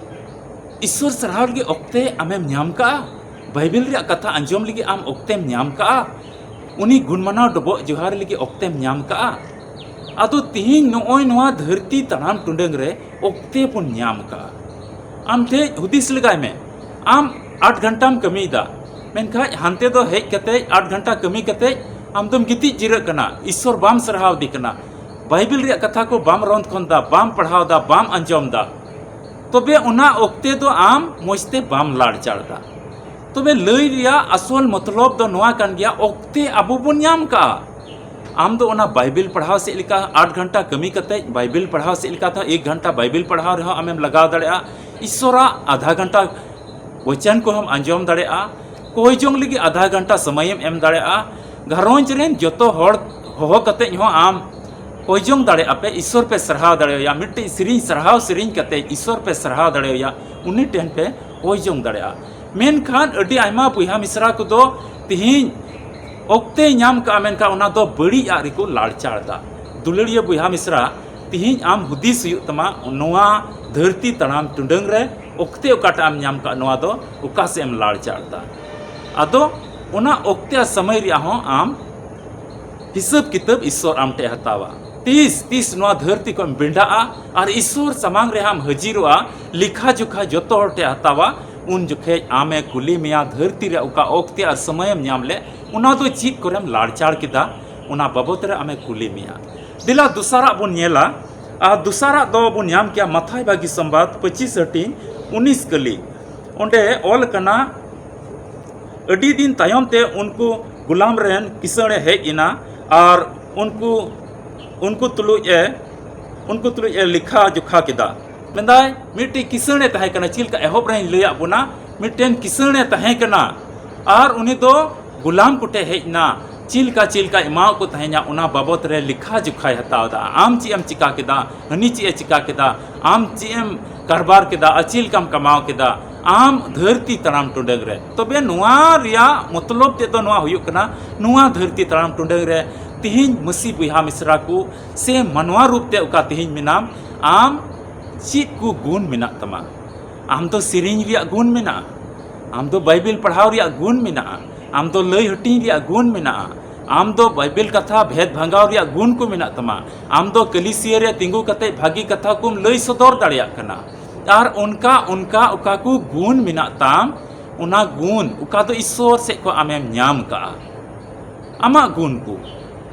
ᱤᱥᱥᱚᱨ ᱥᱟᱨᱦᱟᱣ ᱞᱟᱹᱜᱤᱫ ᱚᱠᱛᱮ ᱟᱢᱮᱢ ᱧᱟᱢ ᱠᱟᱜᱼᱟ? ᱵᱟᱭᱵᱮᱞ ᱨᱮᱭᱟᱜ ᱠᱟᱛᱷᱟ ᱟᱸᱡᱚᱢ ᱞᱟᱹᱜᱤᱫ ᱟᱢ ᱚᱠᱛᱮᱢ ᱧᱟᱢ ᱠᱟᱜᱼᱟ? ᱩᱱᱤ ᱜᱩᱱ ᱢᱟᱱᱟᱣ ᱰᱚᱵᱚᱜ ᱡᱚᱦᱟᱨ ᱞᱟᱹᱜᱤᱫ ᱚᱠᱛᱮᱢ ᱧᱟᱢ ᱠᱟᱜᱼᱟ? ᱟᱫᱚ ᱛᱤᱦᱤᱧ ᱱᱚᱜᱼᱚᱭ ᱱᱚᱣᱟ ᱫᱷᱟᱹᱨᱛᱤ ᱛᱟᱲᱟᱢ ᱴᱩᱰᱟᱹᱝ ᱨᱮ ᱚᱠᱛᱮ ᱵᱚᱱ ᱧᱟᱢ ᱠᱟᱜᱼᱟ᱾ ᱟᱢ ᱴᱷᱮᱡ ᱦᱩᱫᱤᱥ ᱞᱮᱜᱟᱭ ᱢᱮ, ᱟᱢ ᱟᱴ ᱜᱷᱚᱱᱴᱟᱢ ᱠᱟᱹᱢᱤᱭᱮᱫᱟ, ᱢᱮᱱᱠᱷᱟᱱ ᱦᱟᱱᱛᱮ ᱫᱚ ᱦᱮᱡ ᱠᱟᱛᱮᱡ, ᱟᱴ ᱜᱷᱚᱱᱴᱟ ᱠᱟᱹᱢᱤ ᱠᱟᱛᱮᱡ ᱟᱢ ᱫᱚᱢ ᱜᱤᱛᱤᱡ ᱡᱤᱨᱟᱹᱜ ᱠᱟᱱᱟ, ᱤᱥᱥᱚᱨ ᱵᱟᱢ ᱥᱟᱨᱦᱟᱣ ᱫᱮ ᱠᱟᱱᱟ, ᱵᱟᱭᱵᱮᱞ ᱨᱮᱭᱟᱜ ᱠᱟᱛᱷᱟ ᱠᱚ ᱵᱟᱢ ᱨᱚᱱᱫᱷᱚᱱ ᱫᱟ, ᱵᱟᱢ ᱯᱟᱲᱦᱟᱣ ᱫᱟ, ᱵᱟᱢ ᱟᱸᱡᱚᱢ ᱫᱟ᱾ ᱛᱚᱵᱮ ᱚᱱᱟ ᱚᱠᱛᱮ ᱫᱚ ᱟᱢ ᱢᱚᱡᱽ ᱛᱮ ᱵᱟᱢ ᱞᱟᱲᱪᱟᱲ ᱫᱟ᱾ ᱛᱚᱵᱮ ᱞᱟᱹᱭ ᱨᱮᱭᱟᱜ ᱟᱥᱚᱞ ᱢᱚᱛᱞᱚᱵ ᱫᱚ ᱱᱚᱣᱟ ᱠᱟᱱ ᱜᱮᱭᱟ, ᱚᱠᱛᱮ ᱟᱵᱚ ᱵᱚᱱ ᱧᱟᱢ ᱠᱟᱜᱼᱟ᱾ ᱟᱢ ᱫᱚ ᱚᱱᱟ ᱵᱟᱭᱵᱮᱞ ᱯᱟᱲᱦᱟᱣ ᱥᱮᱫ ᱞᱮᱠᱟ, ᱟᱴ ᱜᱷᱚᱱᱴᱟ ᱠᱟᱹᱢᱤ ᱠᱟᱛᱮ ᱵᱟᱭᱵᱮᱞ ᱯᱟᱲᱦᱟᱣ ᱥᱮᱫ ᱞᱮᱠᱟ ᱛᱮᱦᱚᱸ ᱮᱠ ᱜᱷᱚᱱᱴᱟ ᱵᱟᱭᱵᱮᱞ ᱯᱟᱲᱦᱟᱣ ᱨᱮᱦᱚᱸ ᱟᱢᱮᱢ ᱞᱟᱜᱟᱣ ᱫᱟᱲᱮᱭᱟᱜᱼᱟ᱾ ᱤᱥᱥᱚᱨᱟᱜ ᱟᱫᱷᱟ ᱜᱷᱚᱱᱴᱟ ᱵᱚᱪᱚᱱ ᱠᱚᱦᱚᱸᱢ ᱟᱸᱡᱚᱢ ᱫᱟᱲᱮᱭᱟᱜᱼᱟ᱾ ᱠᱚᱭ ᱡᱚᱝ ᱞᱟᱹᱜᱤᱫ ᱟᱫᱷᱟ ᱜᱷᱚᱱᱴᱟ ᱥᱚᱢᱚᱭᱮᱢ ᱮᱢ ᱫᱟᱲᱮᱭᱟᱜᱼᱟ᱾ ᱜᱷᱟᱨᱚᱸᱡᱽ ᱨᱮᱱ ᱡᱚᱛᱚ ᱦᱚᱲ ᱦᱚᱦᱚ ᱠᱟᱛᱮ ᱦᱚᱸ ᱟᱢ ᱠᱚᱭ ᱡᱚᱝ ᱫᱟᱲᱮᱭᱟᱜᱼᱟ ᱯᱮ, ᱤᱥᱥᱚᱨ ᱯᱮ ᱥᱟᱨᱦᱟᱣ ᱫᱟᱲᱮᱭᱟᱭᱟ᱾ ᱢᱤᱫᱴᱤᱡ ᱥᱮᱨᱮᱧ ᱥᱟᱨᱦᱟᱣ ᱥᱮᱨᱮᱧ ᱠᱟᱛᱮ ᱤᱥᱥᱚᱨ ᱯᱮ ᱥᱟᱨᱦᱟᱣ ᱫᱟᱲᱮᱭᱟᱭᱟ, ᱩᱱᱤ ᱴᱷᱮᱱ ᱯᱮ ᱠᱚᱭ ᱡᱚᱝ ᱫᱟᱲᱮᱭᱟᱜᱼᱟ᱾ ᱢᱮᱱᱠᱷᱟᱱ ᱟᱹᱰᱤ ᱟᱭᱢᱟ ᱵᱚᱭᱦᱟ ᱢᱤᱥᱨᱟ ᱠᱚᱫᱚ ᱛᱤᱦᱤᱧ ᱚᱠᱛᱮᱭ ᱧᱟᱢ ᱠᱟᱜᱼᱟ, ᱢᱮᱱᱠᱷᱟᱱ ᱚᱱᱟ ᱫᱚ ᱵᱟᱹᱲᱤᱡ ᱟᱜ ᱨᱮᱠᱚ ᱞᱟᱲᱪᱟᱲ ᱫᱟ᱾ ᱫᱩᱞᱟᱹᱲᱤᱭᱟᱹ ᱵᱚᱭᱦᱟ ᱢᱤᱥᱨᱟ, ᱛᱤᱦᱤᱧ ᱟᱢ ᱦᱩᱫᱤᱥ ᱦᱩᱭᱩᱜ ᱛᱟᱢᱟ, ᱱᱚᱣᱟ ᱫᱷᱟᱹᱨᱛᱤ ᱛᱟᱲᱟᱢ ᱴᱩᱰᱟᱹᱝ ᱨᱮ ᱚᱠᱛᱮ ᱚᱠᱟᱴᱟᱜ ᱮᱢ ᱧᱟᱢ ᱠᱟᱜ, ᱱᱚᱣᱟ ᱫᱚ ᱚᱠᱟ ᱥᱮᱫ ᱮᱢ ᱞᱟᱲᱪᱟᱲ ᱫᱟ? ᱟᱫᱚ ᱚᱱᱟ ᱚᱠᱛᱮ ᱟᱨ ᱥᱚᱢᱚᱭ ᱨᱮᱭᱟᱜ ᱦᱚᱸ ᱟᱢ ᱦᱤᱥᱟᱹᱵ ᱠᱤᱛᱟᱹᱵ ᱤᱥᱥᱚᱨ ᱟᱢ ᱴᱷᱮᱡ ᱦᱟᱛᱟᱣᱟ᱾ ᱛᱤᱥ, ᱛᱤᱥ ᱱᱚᱣᱟ ᱫᱷᱟᱹᱨᱛᱤ ᱠᱷᱚᱱ ᱵᱮᱸᱰᱟᱜᱼᱟ ᱟᱨ ᱤᱥᱥᱚᱨ ᱥᱟᱢᱟᱝ ᱨᱮ ᱟᱢ ᱦᱟᱹᱡᱤᱨᱚᱜᱼᱟ, ᱞᱮᱠᱷᱟ ᱡᱚᱠᱷᱟ ᱡᱚᱛᱚ ᱦᱚᱲ ᱴᱷᱮᱡ ᱦᱟᱛᱟᱣᱟ, ᱩᱱ ᱡᱚᱠᱷᱮᱡ ᱟᱢᱮ ᱠᱩᱞᱤ ᱢᱮᱭᱟ, ᱫᱷᱟᱹᱨᱛᱤ ᱨᱮ ᱚᱠᱟ ᱚᱠᱛᱮ ᱟᱨ ᱥᱚᱢᱚᱭᱮᱢ ᱧᱟᱢ ᱞᱮᱫ, ᱚᱱᱟ ᱫᱚ ᱪᱮᱫ ᱠᱚᱨᱮᱢ ᱞᱟᱲᱪᱟᱲ ᱠᱮᱫᱟ, ᱚᱱᱟ ᱵᱟᱵᱚᱛ ᱨᱮ ᱟᱢᱮ ᱠᱩᱞᱤ ᱢᱮᱭᱟ᱾ ᱫᱮᱞᱟ ᱫᱚᱥᱟᱨᱟᱜ ᱵᱚᱱ ᱧᱮᱞᱟ, ᱟᱨ ᱫᱚᱥᱟᱨᱟᱜ ᱫᱚ ᱵᱚᱱ ᱧᱟᱢ ᱠᱮᱭᱟ ᱢᱟᱛᱷᱟᱭ ᱵᱟᱜᱤ ᱥᱚᱢᱵᱟᱫ ᱯᱚᱸᱪᱤᱥ ᱦᱟᱹᱴᱤᱧ ᱩᱱᱤᱥ ᱠᱟᱹᱞᱤ᱾ ᱚᱸᱰᱮ ᱚᱞ ᱠᱟᱱᱟ, ᱟᱹᱰᱤ ᱫᱤᱱ ᱛᱟᱭᱚᱢ ᱛᱮ ᱩᱱᱠᱩ ᱜᱩᱞᱟᱢ ᱨᱮᱱ ᱠᱤᱥᱟᱹᱬᱮ ᱦᱮᱡ ᱮᱱᱟ ᱟᱨ ᱩᱱᱠᱩ, ᱩᱱᱠᱩ ᱛᱩᱞᱩᱡ ᱮ, ᱩᱱᱠᱩ ᱛᱩᱞᱩᱡ ᱮ ᱞᱮᱠᱷᱟ ᱡᱚᱠᱷᱟ ᱠᱮᱫᱟ᱾ ᱢᱮᱱᱫᱟᱭ, ᱢᱤᱫᱴᱤᱡ ᱠᱤᱥᱟᱹᱬᱮ ᱛᱟᱦᱮᱸ ᱠᱟᱱᱟ᱾ ᱪᱮᱫ ᱞᱮᱠᱟ ᱮᱦᱚᱵ ᱨᱮᱧ ᱞᱟᱹᱭᱟᱫ ᱵᱚᱱᱟ, ᱢᱤᱫᱴᱮᱱ ᱠᱤᱥᱟᱹᱬᱮ ᱛᱟᱦᱮᱸ ᱠᱟᱱᱟ ᱟᱨ ᱩᱱᱤ ᱫᱚ ᱜᱩᱞᱟᱢ ᱠᱚᱴᱷᱮ ᱦᱮᱡ ᱮᱱᱟ᱾ ᱪᱮᱫ ᱞᱮᱠᱟ, ᱪᱮᱫ ᱞᱮᱠᱟ ᱮᱢᱟᱣᱟᱫ ᱠᱚ ᱛᱟᱦᱮᱸᱧᱟ, ᱚᱱᱟ ᱵᱟᱵᱚᱛ ᱨᱮ ᱞᱮᱠᱷᱟ ᱡᱚᱠᱷᱟᱭ ᱦᱟᱛᱟᱣ ᱮᱫᱟ᱾ ᱟᱢ ᱪᱮᱫ ᱮᱢ ᱪᱤᱠᱟ ᱠᱮᱫᱟ, ᱦᱟᱹᱱᱤ ᱪᱮᱫ ᱮ ᱪᱤᱠᱟ ᱠᱮᱫᱟ, ᱟᱢ ᱪᱮᱫ ᱮᱢ ᱠᱟᱨᱵᱟᱨ ᱠᱮᱫᱟ ᱟᱨ ᱪᱮᱫ ᱞᱮᱠᱟᱢ ᱠᱟᱢᱟᱣ ᱠᱮᱫᱟ ᱟᱢ ᱫᱷᱟᱹᱨᱛᱤ ᱛᱟᱲᱟᱢ ᱴᱩᱰᱟᱹᱝ ᱨᱮ᱾ ᱛᱚᱵᱮ ᱱᱚᱣᱟ ᱨᱮᱭᱟᱜ ᱢᱚᱛᱞᱚᱵ ᱛᱮᱫ ᱫᱚ ᱱᱚᱣᱟ ᱦᱩᱭᱩᱜ ᱠᱟᱱᱟ, ᱱᱚᱣᱟ ᱫᱷᱟᱹᱨᱛᱤ ᱛᱟᱲᱟᱢ ᱴᱩᱰᱟᱹᱝ ᱨᱮ ᱛᱤᱦᱤᱧ ᱢᱟᱹᱥᱤ ᱵᱚᱭᱦᱟ ᱢᱤᱥᱨᱟ ᱠᱚ ᱥᱮ ᱢᱟᱱᱣᱟ ᱨᱩᱯ ᱛᱮ ᱚᱠᱟ ᱛᱤᱦᱤᱧ ᱢᱮᱱᱟᱢ, ᱟᱢ ᱪᱮᱫ ᱠᱚ ᱜᱩᱱ ᱢᱮᱱᱟᱜ ᱛᱟᱢᱟ? ᱟᱢ ᱫᱚ ᱥᱮᱨᱮᱧ ᱨᱮᱭᱟᱜ ᱜᱩᱱ ᱢᱮᱱᱟᱜᱼᱟ, ᱟᱢ ᱫᱚ ᱵᱟᱭᱵᱮᱞ ᱯᱟᱲᱦᱟᱣ ᱨᱮᱭᱟᱜ ᱜᱩᱱ ᱢᱮᱱᱟᱜᱼᱟ, ᱟᱢ ᱫᱚ ᱞᱟᱹᱭ ᱦᱟᱹᱴᱤᱧ ᱨᱮᱭᱟᱜ ᱜᱩᱱ ᱢᱮᱱᱟᱜᱼᱟ, ᱟᱢ ᱫᱚ ᱵᱟᱭᱵᱮᱞ ᱠᱟᱛᱷᱟ ᱵᱷᱮᱫ ᱵᱷᱟᱸᱜᱟᱣ ᱨᱮᱭᱟᱜ ᱜᱩᱱ ᱠᱚ ᱢᱮᱱᱟᱜ ᱛᱟᱢᱟ, ᱟᱢ ᱫᱚ ᱠᱟᱹᱞᱤᱥᱤᱭᱟᱹ ᱨᱮ ᱛᱤᱸᱜᱩ ᱠᱟᱛᱮ ᱵᱷᱟᱹᱜᱤ ᱠᱟᱛᱷᱟ ᱠᱚᱢ ᱞᱟᱹᱭ ᱥᱚᱫᱚᱨ ᱫᱟᱲᱮᱭᱟᱜ ᱠᱟᱱᱟ᱾ ᱟᱨ ᱚᱱᱠᱟ ᱚᱱᱠᱟ ᱚᱠᱟ ᱠᱚ ᱜᱩᱱ ᱢᱮᱱᱟᱜ ᱛᱟᱢ, ᱚᱱᱟ ᱜᱩᱱ ᱚᱠᱟ ᱫᱚ ᱤᱥᱥᱚᱨ ᱥᱮᱫ ᱠᱷᱚᱱ ᱟᱢᱮᱢ ᱧᱟᱢ ᱠᱟᱜᱼᱟ, ᱟᱢᱟᱜ ᱜᱩᱱ ᱠᱚ,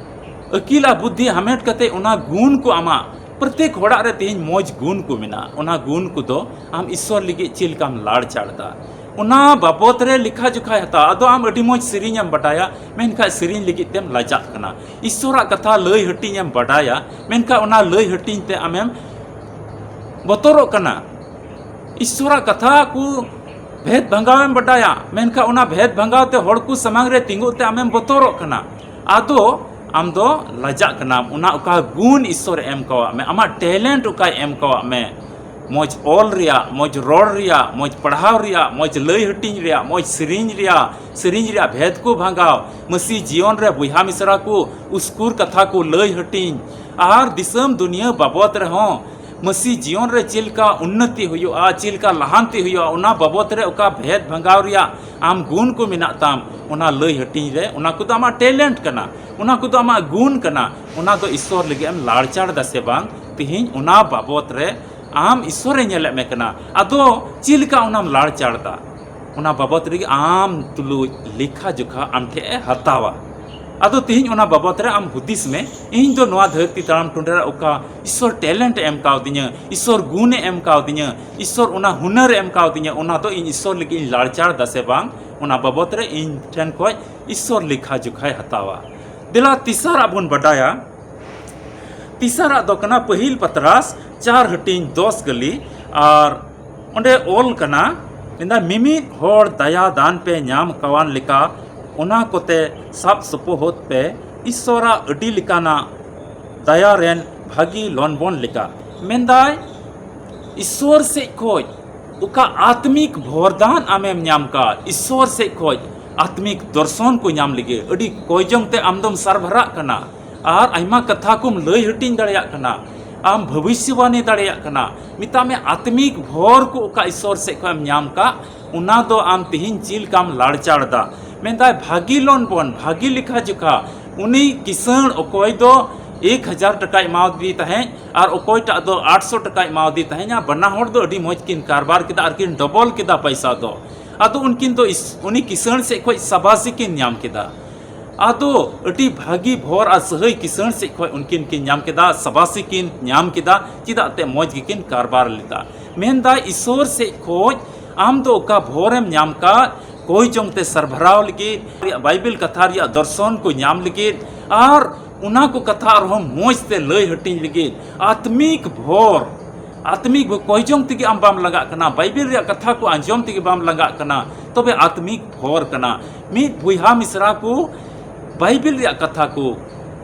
ᱟᱹᱠᱤᱞ ᱟᱨ ᱵᱩᱫᱽᱫᱷᱤ ᱦᱟᱢᱮᱴ ᱠᱟᱛᱮ ᱚᱱᱟ ᱜᱩᱱ ᱠᱚ ᱟᱢᱟᱜ, ᱯᱨᱚᱛᱮᱠ ᱦᱚᱲᱟᱜ ᱨᱮ ᱛᱮᱦᱮᱧ ᱢᱚᱡᱽ ᱜᱩᱱ ᱠᱚ ᱢᱮᱱᱟᱜᱼᱟ᱾ ᱚᱱᱟ ᱜᱩᱱ ᱠᱚᱫᱚ ᱟᱢ ᱤᱥᱥᱚᱨ ᱞᱟᱹᱜᱤᱫ ᱪᱮᱫ ᱞᱮᱠᱟᱢ ᱞᱟᱲᱪᱟᱲ ᱮᱫᱟ? ᱚᱱᱟ ᱵᱟᱵᱚᱫ ᱨᱮ ᱞᱮᱠᱷᱟ ᱡᱚᱠᱷᱟᱭ ᱦᱟᱛᱟᱣᱟ᱾ ᱟᱫᱚ ᱟᱢ ᱟᱹᱰᱤ ᱢᱚᱡᱽ ᱥᱮᱨᱮᱧ ᱮᱢ ᱵᱟᱰᱟᱭᱟ, ᱢᱮᱱᱠᱷᱟᱱ ᱥᱮᱨᱮᱧ ᱞᱟᱹᱜᱤᱫ ᱛᱮᱢ ᱞᱟᱡᱟᱜ ᱠᱟᱱᱟ᱾ ᱤᱥᱥᱚᱨᱟᱜ ᱠᱟᱛᱷᱟ ᱞᱟᱹᱭ ᱦᱟᱹᱴᱤᱧ ᱮᱢ ᱵᱟᱰᱟᱭᱟ, ᱢᱮᱱᱠᱷᱟᱱ ᱚᱱᱟ ᱞᱟᱹᱭ ᱦᱟᱹᱴᱤᱧ ᱛᱮ ᱟᱢᱮᱢ ᱵᱚᱛᱚᱨᱚᱜ ᱠᱟᱱᱟ᱾ ᱤᱥᱥᱚᱨᱟᱜ ᱠᱟᱛᱷᱟ ᱠᱚ ᱵᱷᱮᱫ ᱵᱷᱟᱸᱜᱟᱣ ᱮᱢ ᱵᱟᱰᱟᱭᱟ, ᱢᱮᱱᱠᱷᱟᱱ ᱚᱱᱟ ᱵᱷᱮᱫ ᱵᱷᱟᱸᱜᱟᱣ ᱛᱮ ᱦᱚᱲ ᱠᱚ ᱥᱟᱢᱟᱝ ᱨᱮ ᱛᱤᱸᱜᱩᱜ ᱛᱮ ᱟᱢᱮᱢ ᱵᱚᱛᱚᱨᱚᱜ ᱠᱟᱱᱟ᱾ ᱟᱫᱚ ᱟᱢ ᱫᱚ ᱞᱟᱡᱟᱜ ᱠᱟᱱᱟᱢ᱾ ᱚᱱᱟ ᱚᱠᱟ ᱜᱩᱱ ᱤᱥᱥᱚᱨᱮ ᱮᱢ ᱠᱟᱣᱟᱜ ᱢᱮ, ᱟᱢᱟᱜ ᱴᱮᱞᱮᱱᱴ ᱚᱠᱟᱭ ᱮᱢ ᱠᱟᱣᱟᱜ ᱢᱮ, ᱢᱚᱡᱽ ᱚᱞ ᱨᱮᱭᱟᱜ, ᱢᱚᱡᱽ ᱨᱚᱲ ᱨᱮᱭᱟᱜ, ᱢᱚᱡᱽ ᱯᱟᱲᱦᱟᱣ ᱨᱮᱭᱟᱜ, ᱢᱚᱡᱽ ᱞᱟᱹᱭ ᱦᱟᱹᱴᱤᱧ ᱨᱮᱭᱟᱜ, ᱢᱚᱡᱽ ᱥᱮᱨᱮᱧ ᱨᱮᱭᱟᱜ, ᱥᱮᱨᱮᱧ ᱨᱮᱭᱟᱜ ᱵᱷᱮᱫ ᱠᱚ ᱵᱷᱟᱸᱜᱟᱣ, ᱢᱟᱹᱥᱤ ᱡᱤᱭᱚᱱ ᱨᱮ ᱵᱚᱭᱦᱟ ᱢᱤᱥᱨᱟ ᱠᱚ ᱩᱥᱠᱩᱨ ᱠᱟᱛᱷᱟ ᱠᱚ ᱞᱟᱹᱭ ᱦᱟᱹᱴᱤᱧ, ᱟᱨ ᱫᱤᱥᱚᱢ ᱫᱩᱱᱤᱭᱟᱹ ᱵᱟᱵᱚᱫ ᱨᱮᱦᱚᱸ ᱢᱟᱹᱥᱤ ᱡᱤᱭᱚᱱ ᱨᱮ ᱪᱮᱫ ᱞᱮᱠᱟ ᱩᱱᱱᱚᱛᱤ ᱦᱩᱭᱩᱜᱼᱟ, ᱪᱮᱫ ᱞᱮᱠᱟ ᱞᱟᱦᱟᱱᱛᱤ ᱦᱩᱭᱩᱜᱼᱟ, ᱚᱱᱟ ᱵᱟᱵᱚᱫ ᱨᱮ ᱚᱠᱟ ᱵᱷᱮᱫ ᱵᱷᱟᱸᱜᱟᱣ ᱨᱮᱭᱟᱜ ᱟᱢ ᱜᱩᱱ ᱠᱚ ᱢᱮᱱᱟᱜ ᱛᱟᱢ, ᱚᱱᱟ ᱞᱟᱹᱭ ᱦᱟᱹᱴᱤᱧ ᱨᱮ, ᱚᱱᱟ ᱠᱚᱫᱚ ᱟᱢᱟᱜ ᱴᱮᱞᱮᱱᱴ ᱠᱟᱱᱟ, ᱚᱱᱟ ᱠᱚᱫᱚ ᱟᱢᱟᱜ ᱜᱩᱱ ᱠᱟᱱᱟ, ᱚᱱᱟ ᱫᱚ ᱤᱥᱥᱚᱨ ᱞᱟᱹᱜᱤᱫ ᱮᱢ ᱞᱟᱲᱪᱟᱲ ᱮᱫᱟ ᱥᱮ ᱵᱟᱝ? ᱛᱮᱦᱮᱧ ᱚᱱᱟ ᱵᱟᱵᱚᱫ ᱨᱮ ᱟᱢ ᱤᱥᱥᱚᱨᱮ ᱧᱮᱞᱮᱫ ᱢᱮ ᱠᱟᱱᱟ, ᱟᱫᱚ ᱪᱮᱫ ᱞᱮᱠᱟ ᱚᱱᱟᱢ ᱞᱟᱲᱪᱟᱲ ᱮᱫᱟ? ᱚᱱᱟ ᱵᱟᱵᱚᱫ ᱨᱮᱜᱮ ᱟᱢ ᱛᱩᱞᱩᱡ ᱞᱮᱠᱷᱟ ᱡᱚᱠᱷᱟ ᱟᱢ ᱴᱷᱮᱱ ᱮ ᱦᱟᱛᱟᱣᱟ᱾ ᱟᱫᱚ ᱛᱮᱦᱮᱧ ᱚᱱᱟ ᱵᱟᱵᱚᱫ ᱨᱮ ᱟᱢ ᱦᱩᱫᱤᱥ ᱢᱮ, ᱤᱧ ᱫᱚ ᱱᱚᱣᱟ ᱫᱷᱟᱹᱨᱛᱤ ᱛᱟᱲᱟᱢ ᱴᱩᱸᱰᱟᱹ ᱨᱮ ᱚᱠᱟ ᱤᱥᱥᱚᱨ ᱴᱮᱞᱮᱱᱴ ᱮ ᱮᱢ ᱠᱟᱣᱫᱤᱧᱟᱹ, ᱤᱥᱥᱚᱨ ᱜᱩᱱ ᱮ ᱮᱢ ᱠᱟᱣᱫᱤᱧᱟᱹ, ᱤᱥᱥᱚᱨ ᱚᱱᱟ ᱦᱩᱱᱟᱹᱨ ᱮ ᱮᱢ ᱠᱟᱣᱫᱤᱧᱟᱹ, ᱚᱱᱟ ᱫᱚ ᱤᱧ ᱤᱥᱥᱚᱨ ᱞᱟᱹᱜᱤᱫ ᱤᱧ ᱞᱟᱲᱪᱟᱲ ᱮᱫᱟ ᱥᱮ ᱵᱟᱝ, ᱚᱱᱟ ᱵᱟᱵᱚᱫ ᱨᱮ ᱤᱧ ᱴᱷᱮᱱ ᱠᱷᱚᱱ ᱤᱥᱥᱚᱨ ᱞᱮᱠᱷᱟ ᱡᱚᱠᱷᱟᱭ ᱦᱟᱛᱟᱣᱟ᱾ ᱫᱮᱞᱟ ᱛᱮᱥᱟᱨᱟᱜ ᱵᱚᱱ ᱵᱟᱰᱟᱭᱟ᱾ ᱛᱮᱥᱟᱨᱟᱜ ᱫᱚ ᱠᱟᱱᱟ ᱯᱟᱹᱦᱤᱞ ᱯᱟᱛᱨᱟᱥ ᱪᱟᱨ ᱦᱟᱹᱴᱤᱧ ᱫᱚᱥ ᱜᱟᱹᱞᱤ, ᱟᱨ ᱚᱸᱰᱮ ᱚᱞ ᱠᱟᱱᱟ, ᱢᱮᱱᱫᱟ, "ᱢᱤᱢᱤᱫ ᱦᱚᱲ ᱫᱟᱭᱟ ᱫᱟᱱ ᱯᱮ ᱧᱟᱢ ᱠᱟᱣᱟᱱ ᱞᱮᱠᱟ, ᱚᱱᱟ ᱠᱚᱛᱮ ᱥᱟᱵ ᱥᱚᱯᱚᱦᱚᱫ ᱯᱮ ᱤᱥᱥᱚᱨᱟᱜ ᱟᱹᱰᱤ ᱞᱮᱠᱟᱱᱟᱜ ᱫᱟᱭᱟ ᱨᱮᱱ ᱵᱷᱟᱹᱜᱤ ᱞᱚᱱᱵᱚᱱ ᱞᱮᱠᱟ᱾" ᱢᱮᱱᱫᱟᱭ, ᱤᱥᱥᱚᱨ ᱥᱮᱫ ᱠᱷᱚᱡ ᱚᱠᱟ ᱟᱛᱢᱤᱠ ᱵᱷᱚᱨᱫᱟᱱ ᱟᱢᱮᱢ ᱧᱟᱢ ᱠᱟᱫ, ᱤᱥᱥᱚᱨ ᱥᱮᱫ ᱠᱷᱚᱡ ᱟᱛᱢᱤᱠ ᱫᱚᱨᱥᱚᱱ ᱠᱚ ᱧᱟᱢ ᱞᱟᱹᱜᱤᱫ ᱟᱹᱰᱤ ᱠᱚᱭᱡᱚᱝ ᱛᱮ ᱟᱢ ᱫᱚᱢ ᱥᱟᱨᱵᱷᱟᱨᱟᱜ ᱠᱟᱱᱟ ᱟᱨ ᱟᱭᱢᱟ ᱠᱟᱛᱷᱟ ᱠᱚᱢ ᱞᱟᱹᱭ ᱦᱟᱹᱴᱤᱧ ᱫᱟᱲᱮᱭᱟᱜ ᱠᱟᱱᱟ᱾ ᱟᱢ ᱵᱷᱚᱵᱤᱥᱭᱚᱵᱟᱱᱤ ᱫᱟᱲᱮᱭᱟᱜ ᱠᱟᱱᱟ᱾ ᱢᱮᱛᱟᱜ ᱢᱮ, ᱟᱛᱢᱤᱠ ᱵᱷᱚᱨ ᱠᱚ ᱚᱠᱟ ᱤᱥᱚᱨ ᱥᱮᱫ ᱠᱷᱚᱱ ᱮᱢ ᱧᱟᱢ ᱠᱟᱜ, ᱚᱱᱟ ᱫᱚ ᱟᱢ ᱛᱮᱦᱮᱧ ᱪᱮᱫ ᱞᱮᱠᱟᱢ ᱞᱟᱲᱪᱟᱲ ᱫᱟ᱾ ᱢᱮᱱᱫᱟᱭ, ᱵᱷᱟᱹᱜᱤ ᱞᱚᱱ ᱵᱚᱱ, ᱵᱷᱟᱹᱜᱤ ᱞᱮᱠᱷᱟ ᱡᱚᱠᱷᱟ, ᱩᱱᱤ ᱠᱤᱥᱟᱹᱬ ᱚᱠᱚᱭ ᱫᱚ ᱮᱠ ᱦᱟᱡᱟᱨ ᱴᱟᱠᱟᱭ ᱮᱢᱟᱣᱫᱮ ᱛᱟᱦᱮᱸᱫ ᱟᱨ ᱚᱠᱚᱭᱴᱟᱜ ᱫᱚ ᱟᱴᱥᱚ ᱴᱟᱠᱟᱭ ᱮᱢᱟᱣᱫᱮ ᱛᱟᱦᱮᱸᱫ, ᱟᱨ ᱵᱟᱱᱟ ᱦᱚᱲ ᱫᱚ ᱟᱹᱰᱤ ᱢᱚᱡᱽ ᱠᱤᱱ ᱠᱟᱨᱵᱟᱨ ᱠᱮᱫᱟ ᱟᱨ ᱠᱤᱱ ᱰᱚᱵᱚᱞ ᱠᱮᱫᱟ ᱯᱚᱭᱥᱟ ᱫᱚ᱾ ᱟᱫᱚ ᱩᱱᱠᱤᱱ ᱫᱚ ᱤᱥ-, ᱩᱱᱤ ᱠᱤᱥᱟᱹᱬ ᱥᱮᱫ ᱠᱷᱚᱱ ᱥᱟᱵᱟᱥᱤ ᱠᱤᱱ ᱧᱟᱢ ᱠᱮᱫᱟ᱾ ᱟᱫᱚ ᱟᱹᱰᱤ ᱵᱷᱟᱹᱜᱤ ᱵᱷᱚᱨ ᱟᱨ ᱥᱟᱹᱦᱟᱹᱭ ᱠᱤᱥᱟᱹᱬ ᱥᱮᱫ ᱠᱷᱚᱱ ᱩᱱᱠᱤᱱ ᱠᱤᱱ ᱧᱟᱢ ᱠᱮᱫᱟ, ᱥᱟᱵᱟᱥᱤ ᱠᱤᱱ ᱧᱟᱢ ᱠᱮᱫᱟ, ᱪᱮᱫᱟᱜ ᱛᱮ ᱢᱚᱡᱽ ᱜᱮᱠᱤᱱ ᱠᱟᱨᱵᱟᱨ ᱞᱮᱫᱟ᱾ ᱢᱮᱱᱫᱟᱭ, ᱤᱥᱚᱨ ᱥᱮᱫ ᱠᱷᱚᱱ ᱟᱢ ᱫᱚ ᱚᱠᱟ ᱵᱷᱚᱨᱮᱢ ᱧᱟᱢ ᱠᱟᱫ, ᱠᱚᱭ ᱡᱚᱝ ᱛᱮ ᱥᱟᱨᱵᱷᱟᱨᱟᱣ ᱞᱟᱹᱜᱤᱫ, ᱵᱟᱭᱵᱮᱞ ᱠᱟᱛᱷᱟ ᱨᱮᱭᱟᱜ ᱫᱚᱨᱥᱚᱱ ᱠᱚ ᱧᱟᱢ ᱞᱟᱹᱜᱤᱫ, ᱟᱨ ᱚᱱᱟ ᱠᱚ ᱠᱟᱛᱷᱟ ᱟᱨᱦᱚᱸ ᱢᱚᱡᱽ ᱛᱮ ᱞᱟᱹᱭ ᱦᱟᱹᱴᱤᱧ ᱞᱟᱹᱜᱤᱫ, ᱟᱛᱢᱤᱠ ᱵᱷᱚᱨ, ᱟᱛᱢᱤᱠ ᱵᱷᱚᱨ ᱠᱚᱭ ᱡᱚᱝ ᱛᱮᱜᱮ ᱟᱢ ᱵᱟᱢ ᱞᱟᱸᱜᱟᱜ ᱠᱟᱱᱟ, ᱵᱟᱭᱵᱮᱞ ᱨᱮᱭᱟᱜ ᱠᱟᱛᱷᱟ ᱠᱚ ᱟᱸᱡᱚᱢ ᱛᱮᱜᱮ ᱵᱟᱢ ᱞᱟᱸᱜᱟᱜ ᱠᱟᱱᱟ, ᱛᱚᱵᱮ ᱟᱛᱢᱤᱠ ᱵᱷᱚᱨ ᱠᱟᱱᱟ᱾ ᱢᱤᱫ ᱵᱚᱭᱦᱟ ᱢᱤᱥᱨᱟ ᱠᱚ ᱵᱟᱭᱵᱮᱞ ᱨᱮᱭᱟᱜ ᱠᱟᱛᱷᱟ ᱠᱚ,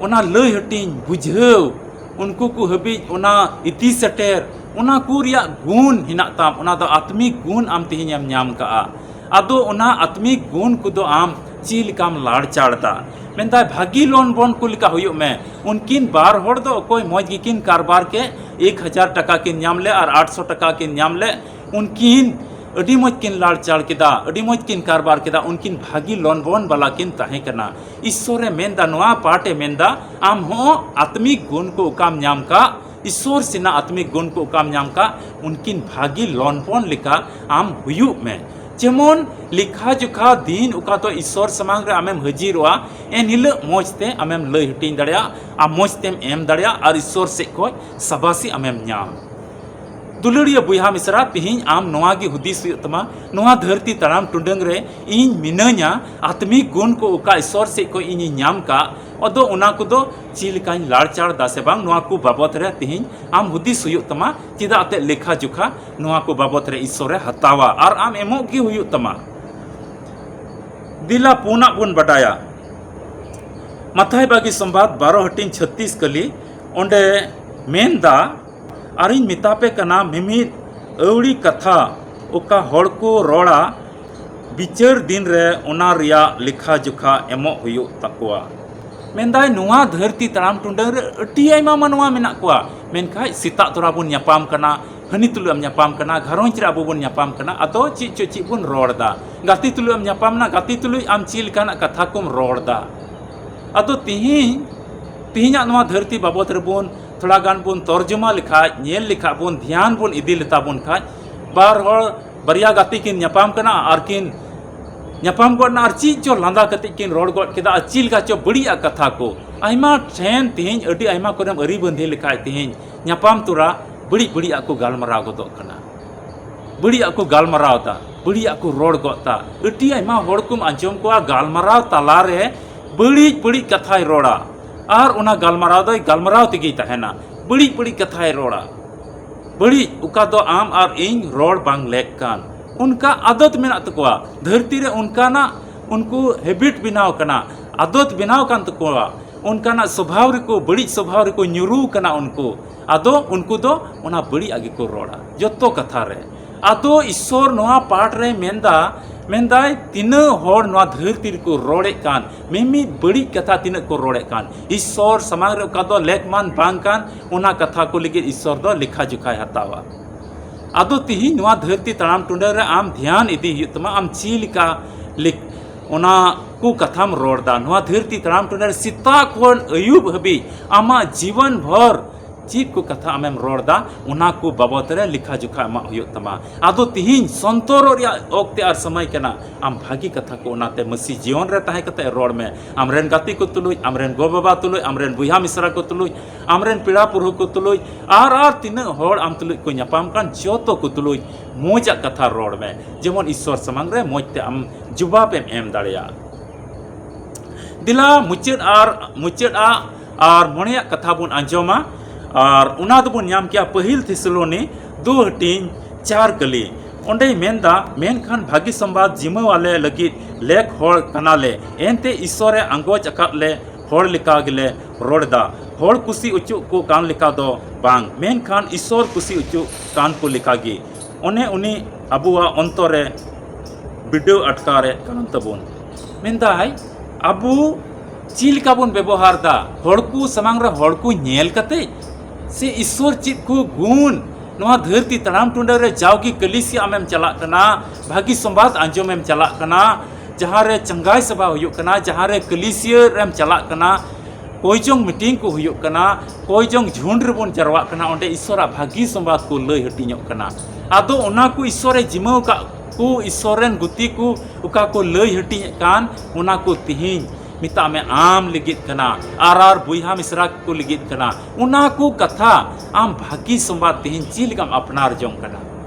ᱚᱱᱟ ᱞᱟᱹᱭ ᱦᱟᱹᱴᱤᱧ, ᱵᱩᱡᱷᱟᱹᱣ, ᱩᱱᱠᱩ ᱠᱚ ᱦᱟᱹᱵᱤᱡ ᱚᱱᱟ ᱤᱫᱤ ᱥᱮᱴᱮᱨ, ᱚᱱᱟ ᱠᱚ ᱨᱮᱭᱟᱜ ᱜᱩᱱ ᱦᱮᱱᱟᱜ ᱛᱟᱢ, ᱚᱱᱟ ᱫᱚ ᱟᱛᱢᱤᱠ ᱜᱩᱱ ᱟᱢ ᱛᱮᱦᱮᱧ ᱮᱢ ᱧᱟᱢ ᱠᱟᱜᱼᱟ᱾ ᱟᱫᱚ ᱚᱱᱟ ᱟᱛᱢᱤᱠ ᱜᱩᱱ ᱠᱚᱫᱚ ᱟᱢ ᱪᱮᱫ ᱞᱮᱠᱟᱢ ᱞᱟᱲᱪᱟᱲ ᱫᱟ? ᱢᱮᱱᱫᱟᱭ, ᱵᱷᱟᱹᱜᱤ ᱞᱚᱱ ᱵᱚᱱ ᱠᱚ ᱞᱮᱠᱟ ᱦᱩᱭᱩᱜ ᱢᱮ᱾ ᱩᱱᱠᱤᱱ ᱵᱟᱨ ᱦᱚᱲ ᱫᱚ ᱚᱠᱚᱭ ᱢᱚᱡᱽ ᱜᱮᱠᱤᱱ ᱠᱟᱨᱵᱟᱨ ᱠᱮᱫ, ᱮᱠ ᱦᱟᱡᱟᱨ ᱴᱟᱠᱟ ᱠᱤᱱ ᱧᱟᱢ ᱞᱮᱫ ᱟᱨ ᱟᱴᱥᱚ ᱴᱟᱠᱟ ᱠᱤᱱ ᱧᱟᱢ ᱞᱮᱫ, ᱩᱱᱠᱤᱱ ᱟᱹᱰᱤ ᱢᱚᱡᱽ ᱠᱤᱱ ᱞᱟᱲᱪᱟᱲ ᱠᱮᱫᱟ, ᱟᱹᱰᱤ ᱢᱚᱡᱽ ᱠᱤᱱ ᱠᱟᱨᱵᱟᱨ ᱠᱮᱫᱟ, ᱩᱱᱠᱤᱱ ᱵᱷᱟᱹᱜᱤ ᱞᱚᱱ ᱵᱚᱱ ᱵᱟᱞᱟ ᱠᱤᱱ ᱛᱟᱦᱮᱸ ᱠᱟᱱᱟ᱾ ᱤᱥᱥᱚᱨᱮ ᱢᱮᱱᱫᱟ, ᱱᱚᱣᱟ ᱯᱟᱴᱮ ᱢᱮᱱᱫᱟ, ᱟᱢ ᱦᱚᱸ ᱟᱛᱢᱤᱠ ᱜᱩᱱ ᱠᱚ ᱚᱠᱟᱢ ᱧᱟᱢ ᱠᱟᱜ, ᱤᱥᱥᱚᱨ ᱥᱮᱱᱟᱜ ᱟᱛᱢᱤᱠ ᱜᱩᱱ ᱠᱚ ᱚᱠᱟᱢ ᱧᱟᱢ ᱠᱟᱜ, ᱩᱱᱠᱤᱱ ᱵᱷᱟᱹᱜᱤ ᱞᱚᱱ ᱵᱚᱱ ᱞᱮᱠᱟ ᱟᱢ ᱦᱩᱭᱩᱜ ᱢᱮ᱾ ᱡᱮᱢᱚᱱ ᱞᱮᱠᱷᱟ ᱡᱚᱠᱷᱟ ᱫᱤᱱ ᱚᱠᱟ ᱫᱚ ᱤᱥᱥᱚᱨ ᱥᱟᱢᱟᱝ ᱨᱮ ᱟᱢᱮᱢ ᱦᱟᱹᱡᱤᱨᱚᱜᱼᱟ, ᱮᱱᱦᱤᱞᱳᱜ ᱢᱚᱡᱽ ᱛᱮ ᱟᱢᱮᱢ ᱞᱟᱹᱭ ᱦᱟᱹᱴᱤᱧ ᱫᱟᱲᱮᱭᱟᱜᱼᱟ, ᱟᱢ ᱢᱚᱡᱽ ᱛᱮᱢ ᱮᱢ ᱫᱟᱲᱮᱭᱟᱜᱼᱟ ᱟᱨ ᱤᱥᱥᱚᱨ ᱥᱮᱫ ᱠᱷᱚᱱ ᱥᱟᱵᱟᱥᱤ ᱟᱢᱮᱢ ᱧᱟᱢ᱾ ᱫᱩᱞᱟᱹᱲᱤᱭᱟᱹ ᱵᱚᱭᱦᱟ ᱢᱤᱥᱨᱟ, ᱛᱮᱦᱮᱧ ᱟᱢ ᱱᱚᱣᱟ ᱜᱮ ᱦᱩᱫᱤᱥ ᱦᱩᱭᱩᱜ ᱛᱟᱢᱟ, ᱱᱚᱣᱟ ᱫᱷᱟᱹᱨᱛᱤ ᱛᱟᱲᱟᱢ ᱴᱩᱰᱟᱹᱝ ᱨᱮ ᱤᱧ ᱢᱤᱱᱟᱹᱧᱟ, ᱟᱛᱢᱤᱠ ᱜᱩᱱ ᱠᱚ ᱚᱠᱟ ᱤᱥᱥᱚᱨ ᱥᱮᱫ ᱠᱷᱚᱱ ᱤᱧᱤᱧ ᱧᱟᱢ ᱠᱟᱜ, ᱟᱫᱚ ᱚᱱᱟ ᱠᱚᱫᱚ ᱪᱮᱫ ᱞᱮᱠᱟᱧ ᱞᱟᱲᱪᱟᱲ ᱫᱟ ᱥᱮ ᱵᱟᱝ, ᱱᱚᱣᱟ ᱠᱚ ᱵᱟᱵᱚᱛ ᱨᱮ ᱛᱮᱦᱮᱧ ᱟᱢ ᱦᱩᱫᱤᱥ ᱦᱩᱭᱩᱜ ᱛᱟᱢᱟ᱾ ᱪᱮᱫᱟᱜ ᱛᱮ ᱞᱮᱠᱷᱟ ᱡᱚᱠᱷᱟ ᱱᱚᱣᱟ ᱠᱚ ᱵᱟᱵᱚᱛ ᱨᱮ ᱤᱥᱥᱚᱨᱮ ᱦᱟᱛᱟᱣᱟ ᱟᱨ ᱟᱢ ᱮᱢᱚᱜ ᱜᱮ ᱦᱩᱭᱩᱜ ᱛᱟᱢᱟ᱾ ᱫᱮᱞᱟ ᱯᱩᱱᱟᱜ ᱵᱚᱱ ᱵᱟᱰᱟᱭᱟ᱾ ᱢᱟᱛᱷᱟᱭ ᱵᱟᱜᱤ ᱥᱚᱢᱵᱟᱫ ᱵᱟᱨᱚ ᱦᱟᱹᱴᱤᱧ ᱪᱷᱟᱛᱤᱥ ᱠᱟᱹᱞᱤ, ᱚᱸᱰᱮ ᱢᱮᱱᱫᱟ, ᱟᱨᱤᱧ ᱢᱮᱛᱟ ᱯᱮ ᱠᱟᱱᱟ, ᱢᱤᱢᱤᱫ ᱟᱹᱣᱲᱤ ᱠᱟᱛᱷᱟ ᱚᱠᱟ ᱦᱚᱲ ᱠᱚ ᱨᱚᱲᱟ, ᱵᱤᱪᱟᱹᱨ ᱫᱤᱱ ᱨᱮ ᱚᱱᱟ ᱨᱮᱭᱟᱜ ᱞᱮᱠᱷᱟ ᱡᱚᱠᱷᱟ ᱮᱢᱚᱜ ᱦᱩᱭᱩᱜ ᱛᱟᱠᱚᱣᱟ᱾ ᱢᱮᱱᱫᱟᱭ, ᱱᱚᱣᱟ ᱫᱷᱟᱹᱨᱛᱤ ᱛᱟᱲᱟᱢ ᱴᱩᱰᱟᱹᱝ ᱨᱮ ᱟᱹᱰᱤ ᱟᱭᱢᱟ ᱢᱟᱱᱣᱟ ᱢᱮᱱᱟᱜ ᱠᱚᱣᱟ, ᱢᱮᱱᱠᱷᱟᱱ ᱥᱮᱛᱟᱜ ᱛᱚᱨᱟ ᱵᱚᱱ ᱧᱟᱯᱟᱢ ᱠᱟᱱᱟ, ᱦᱟᱹᱱᱤ ᱛᱩᱞᱩᱡ ᱮᱢ ᱧᱟᱯᱟᱢ ᱠᱟᱱᱟ, ᱜᱷᱟᱨᱚᱸᱡᱽ ᱨᱮ ᱟᱵᱚ ᱵᱚᱱ ᱧᱟᱯᱟᱢ ᱠᱟᱱᱟ, ᱟᱫᱚ ᱪᱮᱫ ᱪᱚ ᱪᱮᱫ ᱵᱚᱱ ᱨᱚᱲ ᱮᱫᱟ, ᱜᱟᱛᱮ ᱛᱩᱞᱩᱡ ᱮᱢ ᱧᱟᱯᱟᱢ ᱮᱱᱟ, ᱜᱟᱛᱮ ᱛᱩᱞᱩᱡ ᱟᱢ ᱪᱮᱫ ᱞᱮᱠᱟᱱᱟᱜ ᱠᱟᱛᱷᱟ ᱠᱚᱢ ᱨᱚᱲ ᱮᱫᱟ᱾ ᱟᱫᱚ ᱛᱤᱦᱤᱧ, ᱛᱤᱦᱤᱧᱟᱜ ᱱᱚᱣᱟ ᱫᱷᱟᱹᱨᱛᱤ ᱵᱟᱵᱚᱫ ᱨᱮᱵᱚᱱ ᱛᱷᱚᱲᱟ ᱜᱟᱱ ᱵᱚᱱ ᱛᱚᱨᱡᱚᱢᱟ ᱞᱮᱠᱷᱟᱡ, ᱧᱮᱞ ᱞᱮᱠᱷᱟᱡ ᱵᱚᱱ, ᱫᱷᱮᱭᱟᱱ ᱵᱚᱱ ᱤᱫᱤ ᱞᱮᱛᱟ ᱵᱚᱱ ᱠᱷᱟᱡ, ᱵᱟᱨ ᱦᱚᱲ, ᱵᱟᱨᱭᱟ ᱜᱟᱛᱮ ᱠᱤᱱ ᱧᱟᱯᱟᱢ ᱠᱟᱱᱟ ᱟᱨ ᱠᱤᱱ ᱧᱟᱯᱟᱢ ᱜᱚᱫ ᱮᱱᱟ ᱟᱨ ᱪᱮᱫ ᱪᱚ ᱞᱟᱸᱫᱟ ᱠᱟᱛᱮ ᱠᱤᱱ ᱨᱚᱲ ᱜᱚᱫ ᱠᱮᱫᱟ ᱟᱨ ᱪᱮᱫ ᱞᱮᱠᱟ ᱪᱚ ᱵᱟᱹᱲᱤᱡ ᱟᱜ ᱠᱟᱛᱷᱟ ᱠᱚ᱾ ᱟᱭᱢᱟ ᱴᱷᱮᱱ ᱛᱤᱦᱤᱧ ᱟᱹᱰᱤ ᱟᱭᱢᱟ ᱠᱚᱨᱮᱢ ᱟᱹᱨᱤ ᱵᱟᱹᱱᱫᱷᱤ ᱞᱮᱠᱷᱟᱡ ᱛᱤᱦᱤᱧ ᱧᱟᱯᱟᱢ ᱛᱚᱨᱟ ᱵᱟᱹᱲᱤᱡ ᱵᱟᱹᱲᱤᱡ ᱟᱜ ᱠᱚ ᱜᱟᱞᱢᱟᱨᱟᱣ ᱜᱚᱫᱚᱜ ᱠᱟᱱᱟ᱾ ᱵᱟᱹᱲᱤᱡ ᱟᱜ ᱠᱚ ᱜᱟᱞᱢᱟᱨᱟᱣ ᱮᱫᱟ, ᱵᱟᱹᱲᱤᱡ ᱟᱜ ᱠᱚ ᱨᱚᱲ ᱜᱚᱫ ᱮᱫᱟ᱾ ᱟᱹᱰᱤ ᱟᱭᱢᱟ ᱦᱚᱲ ᱠᱚᱢ ᱟᱸᱡᱚᱢ ᱠᱚᱣᱟ ᱜᱟᱞᱢᱟᱨᱟᱣ ᱛᱟᱞᱟᱨᱮ ᱵᱟᱹᱲᱤᱡ ᱵᱟᱹᱲᱤᱡ ᱠᱟᱛᱷᱟᱭ ᱨᱚᱲᱟ ᱟᱨ ᱚᱱᱟ ᱜᱟᱞᱢᱟᱨᱟᱣ ᱫᱚᱭ ᱜᱟᱞᱢᱟᱨᱟᱣ ᱛᱮᱜᱮᱭ ᱛᱟᱦᱮᱱᱟ᱾ ᱵᱟᱹᱲᱤᱡ ᱵᱟᱹᱲᱤᱡ ᱠᱟᱛᱷᱟᱭ ᱨᱚᱲᱟ᱾ ᱵᱟᱹᱲᱤᱡ, ᱚᱠᱟ ᱫᱚ ᱟᱢ ᱟᱨ ᱤᱧ ᱨᱚᱲ ᱵᱟᱝ ᱞᱮᱠ ᱠᱟᱱ᱾ ᱚᱱᱠᱟ ᱟᱫᱚᱛ ᱢᱮᱱᱟᱜ ᱛᱟᱠᱚᱣᱟ᱾ ᱫᱷᱟᱹᱨᱛᱤ ᱨᱮ ᱚᱱᱠᱟᱱᱟᱜ ᱩᱱᱠᱩ habit ᱵᱮᱱᱟᱣ ᱠᱟᱱᱟ, ᱟᱫᱚᱛ ᱵᱮᱱᱟᱣ ᱠᱟᱱ ᱛᱟᱠᱚᱣᱟ᱾ ᱚᱱᱠᱟᱱᱟᱜ ᱥᱚᱵᱷᱟᱣ ᱨᱮᱠᱚ, ᱵᱟᱹᱲᱤᱡ ᱥᱚᱵᱷᱟᱣ ᱨᱮᱠᱚ ᱧᱩᱨᱩ ᱠᱟᱱᱟ ᱩᱱᱠᱩ᱾ ᱟᱫᱚ ᱩᱱᱠᱩ ᱫᱚ ᱚᱱᱟ ᱵᱟᱹᱲᱤᱡ ᱟᱜ ᱜᱮᱠᱚ ᱨᱚᱲᱟ ᱡᱚᱛᱚ ᱠᱟᱛᱷᱟ ᱨᱮ᱾ ᱟᱫᱚ ᱤᱥᱥᱚᱨ ᱱᱚᱣᱟ ᱯᱟᱴ ᱨᱮ ᱢᱮᱱᱫᱟ, ᱢᱮᱱᱫᱟᱭ, ᱛᱤᱱᱟᱹᱜ ᱦᱚᱲ ᱱᱚᱣᱟ ᱫᱷᱟᱹᱨᱛᱤ ᱨᱮᱠᱚ ᱨᱚᱲᱮᱫ ᱠᱟᱱ, ᱢᱤᱢᱤᱫ ᱵᱟᱹᱲᱤᱡ ᱠᱟᱛᱷᱟ ᱛᱤᱱᱟᱹᱜ ᱠᱚ ᱨᱚᱲᱮᱫ ᱠᱟᱱ, ᱤᱥᱥᱚᱨ ᱥᱟᱢᱟᱝ ᱨᱮ ᱚᱠᱟ ᱫᱚ ᱞᱮᱠᱢᱟᱱ ᱵᱟᱝ ᱠᱟᱱ, ᱚᱱᱟ ᱠᱟᱛᱷᱟ ᱠᱚ ᱞᱟᱹᱜᱤᱫ ᱤᱥᱥᱚᱨ ᱫᱚ ᱞᱮᱠᱷᱟ ᱡᱚᱠᱷᱟᱭ ᱦᱟᱛᱟᱣᱟ᱾ ᱟᱫᱚ ᱛᱤᱦᱤᱧ ᱱᱚᱣᱟ ᱫᱷᱟᱹᱨᱛᱤ ᱛᱟᱲᱟᱢ ᱴᱩᱰᱟᱹᱝ ᱨᱮ ᱟᱢ ᱫᱷᱮᱭᱟᱱ ᱤᱫᱤ ᱦᱩᱭᱩᱜ ᱛᱟᱢᱟ, ᱟᱢ ᱪᱮᱫ ᱞᱮᱠᱟ ᱞᱮᱠ-, ᱚᱱᱟ ᱠᱚ ᱠᱟᱛᱷᱟᱢ ᱨᱚᱲ ᱮᱫᱟ᱾ ᱱᱚᱣᱟ ᱫᱷᱟᱹᱨᱛᱤ ᱛᱟᱲᱟᱢ ᱴᱩᱰᱟᱹᱝ ᱨᱮ ᱥᱮᱛᱟᱜ ᱠᱷᱚᱱ ᱟᱹᱭᱩᱵ ᱦᱟᱹᱵᱤᱡ ᱟᱢᱟᱜ ᱡᱤᱵᱚᱱ ᱵᱷᱚᱨ ᱪᱮᱫ ᱠᱚ ᱠᱟᱛᱷᱟ ᱟᱢᱮᱢ ᱨᱚᱲ ᱮᱫᱟ, ᱚᱱᱟ ᱠᱚ ᱵᱟᱵᱚᱛ ᱨᱮ ᱞᱮᱠᱷᱟ ᱡᱚᱠᱷᱟ ᱮᱢᱟᱜ ᱦᱩᱭᱩᱜ ᱛᱟᱢᱟ᱾ ᱟᱫᱚ ᱛᱤᱦᱤᱧ ᱥᱚᱱᱛᱚᱨᱚᱜ ᱨᱮᱭᱟᱜ ᱚᱠᱛᱮ ᱟᱨ ᱥᱚᱢᱚᱭ ᱠᱟᱱᱟ, ᱟᱢ ᱵᱷᱟᱹᱜᱤ ᱠᱟᱛᱷᱟ ᱠᱚ ᱚᱱᱟᱛᱮ ᱢᱟᱹᱥᱤ ᱡᱤᱭᱚᱱ ᱨᱮ ᱛᱟᱦᱮᱸ ᱠᱟᱛᱮ ᱨᱚᱲ ᱢᱮ᱾ ᱟᱢᱨᱮᱱ ᱜᱟᱛᱮ ᱠᱚ ᱛᱩᱞᱩᱡ, ᱟᱢᱨᱮᱱ ᱜᱚ-ᱵᱟᱵᱟ ᱛᱩᱞᱩᱡ, ᱟᱢᱨᱮᱱ ᱵᱚᱭᱦᱟ ᱢᱤᱥᱨᱟ ᱠᱚ ᱛᱩᱞᱩᱡ, ᱟᱢᱨᱮᱱ ᱯᱮᱲᱟ ᱯᱩᱨᱦᱟᱹ ᱠᱚ ᱛᱩᱞᱩᱡ, ᱟᱨ, ᱟᱨ ᱛᱤᱱᱟᱹᱜ ᱦᱚᱲ ᱟᱢ ᱛᱩᱞᱩᱡ ᱠᱚ ᱧᱟᱯᱟᱢ ᱠᱟᱱ, ᱡᱚᱛᱚ ᱠᱚ ᱛᱩᱞᱩᱡ ᱢᱚᱡᱟᱜ ᱠᱟᱛᱷᱟ ᱨᱚᱲ ᱢᱮ, ᱡᱮᱢᱚᱱ ᱤᱥᱥᱚᱨ ᱥᱟᱢᱟᱝ ᱨᱮ ᱢᱚᱡᱽ ᱛᱮ ᱟᱢ ᱡᱩᱵᱟᱵ ᱮᱢ ᱮᱢ ᱫᱟᱲᱮᱭᱟᱜ᱾ ᱫᱮᱞᱟ ᱢᱩᱪᱟᱹᱫ ᱟᱨ, ᱢᱩᱪᱟᱹᱫ ᱟᱜ ᱟᱨ ᱢᱚᱬᱮᱭᱟᱜ ᱠᱟᱛᱷᱟ ᱵᱚᱱ ᱟᱸᱡᱚᱢᱟ, ᱟᱨ ᱚᱱᱟ ᱫᱚᱵᱚᱱ ᱧᱟᱢ ᱠᱮᱭᱟ ᱯᱟᱹᱦᱤᱞ ᱛᱷᱮᱥᱟᱞᱳᱱᱤ ᱫᱩ ᱦᱟᱹᱴᱤᱧ ᱪᱟᱨ ᱠᱟᱹᱞᱤ᱾ ᱚᱸᱰᱮᱭ ᱢᱮᱱᱫᱟ, ᱢᱮᱱᱠᱷᱟᱱ ᱵᱷᱟᱹᱜᱤ ᱥᱚᱢᱵᱟᱫ ᱡᱤᱢᱟᱹᱣᱟᱞᱮ ᱞᱟᱹᱜᱤᱫ ᱞᱮᱠ ᱦᱚᱲ ᱠᱟᱱᱟᱞᱮ, ᱮᱱᱛᱮ ᱤᱥᱥᱚᱨᱮ ᱟᱸᱜᱚᱪ ᱟᱠᱟᱫ ᱞᱮ ᱦᱚᱲ ᱞᱮᱠᱟ ᱜᱮᱞᱮ ᱨᱚᱲ ᱮᱫᱟ, ᱦᱚᱲ ᱠᱩᱥᱤ ᱚᱪᱚ ᱠᱚ ᱠᱟᱱ ᱞᱮᱠᱟ ᱫᱚ ᱵᱟᱝ, ᱢᱮᱱᱠᱷᱟᱱ ᱤᱥᱥᱚᱨ ᱠᱩᱥᱤ ᱚᱪᱚ ᱠᱟᱱ ᱠᱚ ᱞᱮᱠᱟ ᱜᱮ᱾ ᱚᱱᱮ ᱩᱱᱤ ᱟᱵᱚᱣᱟᱜ ᱚᱱᱛᱚᱨ ᱨᱮ ᱵᱤᱰᱟᱹᱣ ᱟᱴᱠᱟᱨᱮ ᱠᱟᱱ ᱛᱟᱵᱚᱱ᱾ ᱢᱮᱱᱫᱟᱭ, ᱟᱵᱚ ᱪᱮᱫ ᱞᱮᱠᱟ ᱵᱚᱱ ᱵᱮᱵᱚᱦᱟᱨ ᱫᱟ? ᱦᱚᱲ ᱠᱚ ᱥᱟᱢᱟᱝ ᱨᱮ ᱦᱚᱲ ᱠᱚ ᱧᱮᱞ ᱠᱟᱛᱮ ᱥᱮ ᱤᱥᱥᱚᱨ ᱪᱮᱫ ᱠᱚ ᱜᱩᱱ ᱱᱚᱣᱟ ᱫᱷᱟᱹᱨᱛᱤ ᱛᱟᱲᱟᱢ ᱴᱩᱰᱟᱹ ᱨᱮ ᱡᱟᱣᱜᱮ ᱠᱟᱹᱞᱤᱥᱤᱭᱟ ᱟᱢᱮᱢ ᱪᱟᱞᱟᱜ ᱠᱟᱱᱟ, ᱵᱷᱟᱹᱜᱤ ᱥᱚᱢᱵᱟᱫ ᱟᱸᱡᱚᱢᱮᱢ ᱪᱟᱞᱟᱜ ᱠᱟᱱᱟ, ᱡᱟᱦᱟᱸ ᱨᱮ ᱪᱟᱸᱜᱟᱭ ᱥᱚᱵᱷᱟ ᱦᱩᱭᱩᱜ ᱠᱟᱱᱟ, ᱡᱟᱦᱟᱸ ᱨᱮ ᱠᱟᱹᱞᱤᱥᱤᱭᱟᱹ ᱨᱮᱢ ᱪᱟᱞᱟᱜ ᱠᱟᱱᱟ, ᱠᱚᱭ ᱪᱚᱝ ᱢᱤᱴᱤᱝ ᱠᱚ ᱦᱩᱭᱩᱜ ᱠᱟᱱᱟ, ᱠᱚᱭ ᱪᱚᱝ ᱡᱷᱩᱸᱰ ᱨᱮᱵᱚᱱ ᱡᱟᱨᱣᱟᱜ ᱠᱟᱱᱟ, ᱚᱸᱰᱮ ᱤᱥᱥᱚᱨᱟᱜ ᱵᱷᱟᱹᱜᱤ ᱥᱚᱢᱵᱟᱫ ᱠᱚ ᱞᱟᱹᱭ ᱦᱟᱹᱴᱤᱧᱚᱜ ᱠᱟᱱᱟ᱾ ᱟᱫᱚ ᱚᱱᱟ ᱠᱚ ᱤᱥᱥᱚᱨᱮ ᱡᱤᱢᱟᱹᱣ ᱠᱟᱜ ᱠᱚ, ᱤᱥᱥᱚᱨ ᱨᱮᱱ ᱜᱩᱛᱤ ᱠᱚ ᱚᱠᱟ ᱠᱚ ᱞᱟᱹᱭ ᱦᱟᱹᱴᱤᱧᱮᱫ ᱠᱟᱱ, ᱚᱱᱟ ᱠᱚ ᱛᱮᱦᱮᱧ ᱢᱮᱛᱟᱜ ᱢᱮ ᱟᱢ ᱞᱟᱹᱜᱤᱫ ᱠᱟᱱᱟ, ᱟᱨ ᱟᱨ ᱵᱚᱭᱦᱟ ᱢᱤᱥᱨᱟ ᱠᱚ ᱞᱟᱹᱜᱤᱫ ᱠᱟᱱᱟ᱾ ᱚᱱᱟ ᱠᱚ ᱠᱟᱛᱷᱟ ᱟᱢ ᱵᱷᱟᱹᱜᱤ ᱥᱚᱢᱵᱟᱫ ᱛᱮᱦᱮᱧ ᱪᱮᱫ ᱞᱮᱠᱟᱢ ᱟᱯᱱᱟᱨ ᱡᱚᱝ ᱠᱟᱱᱟ?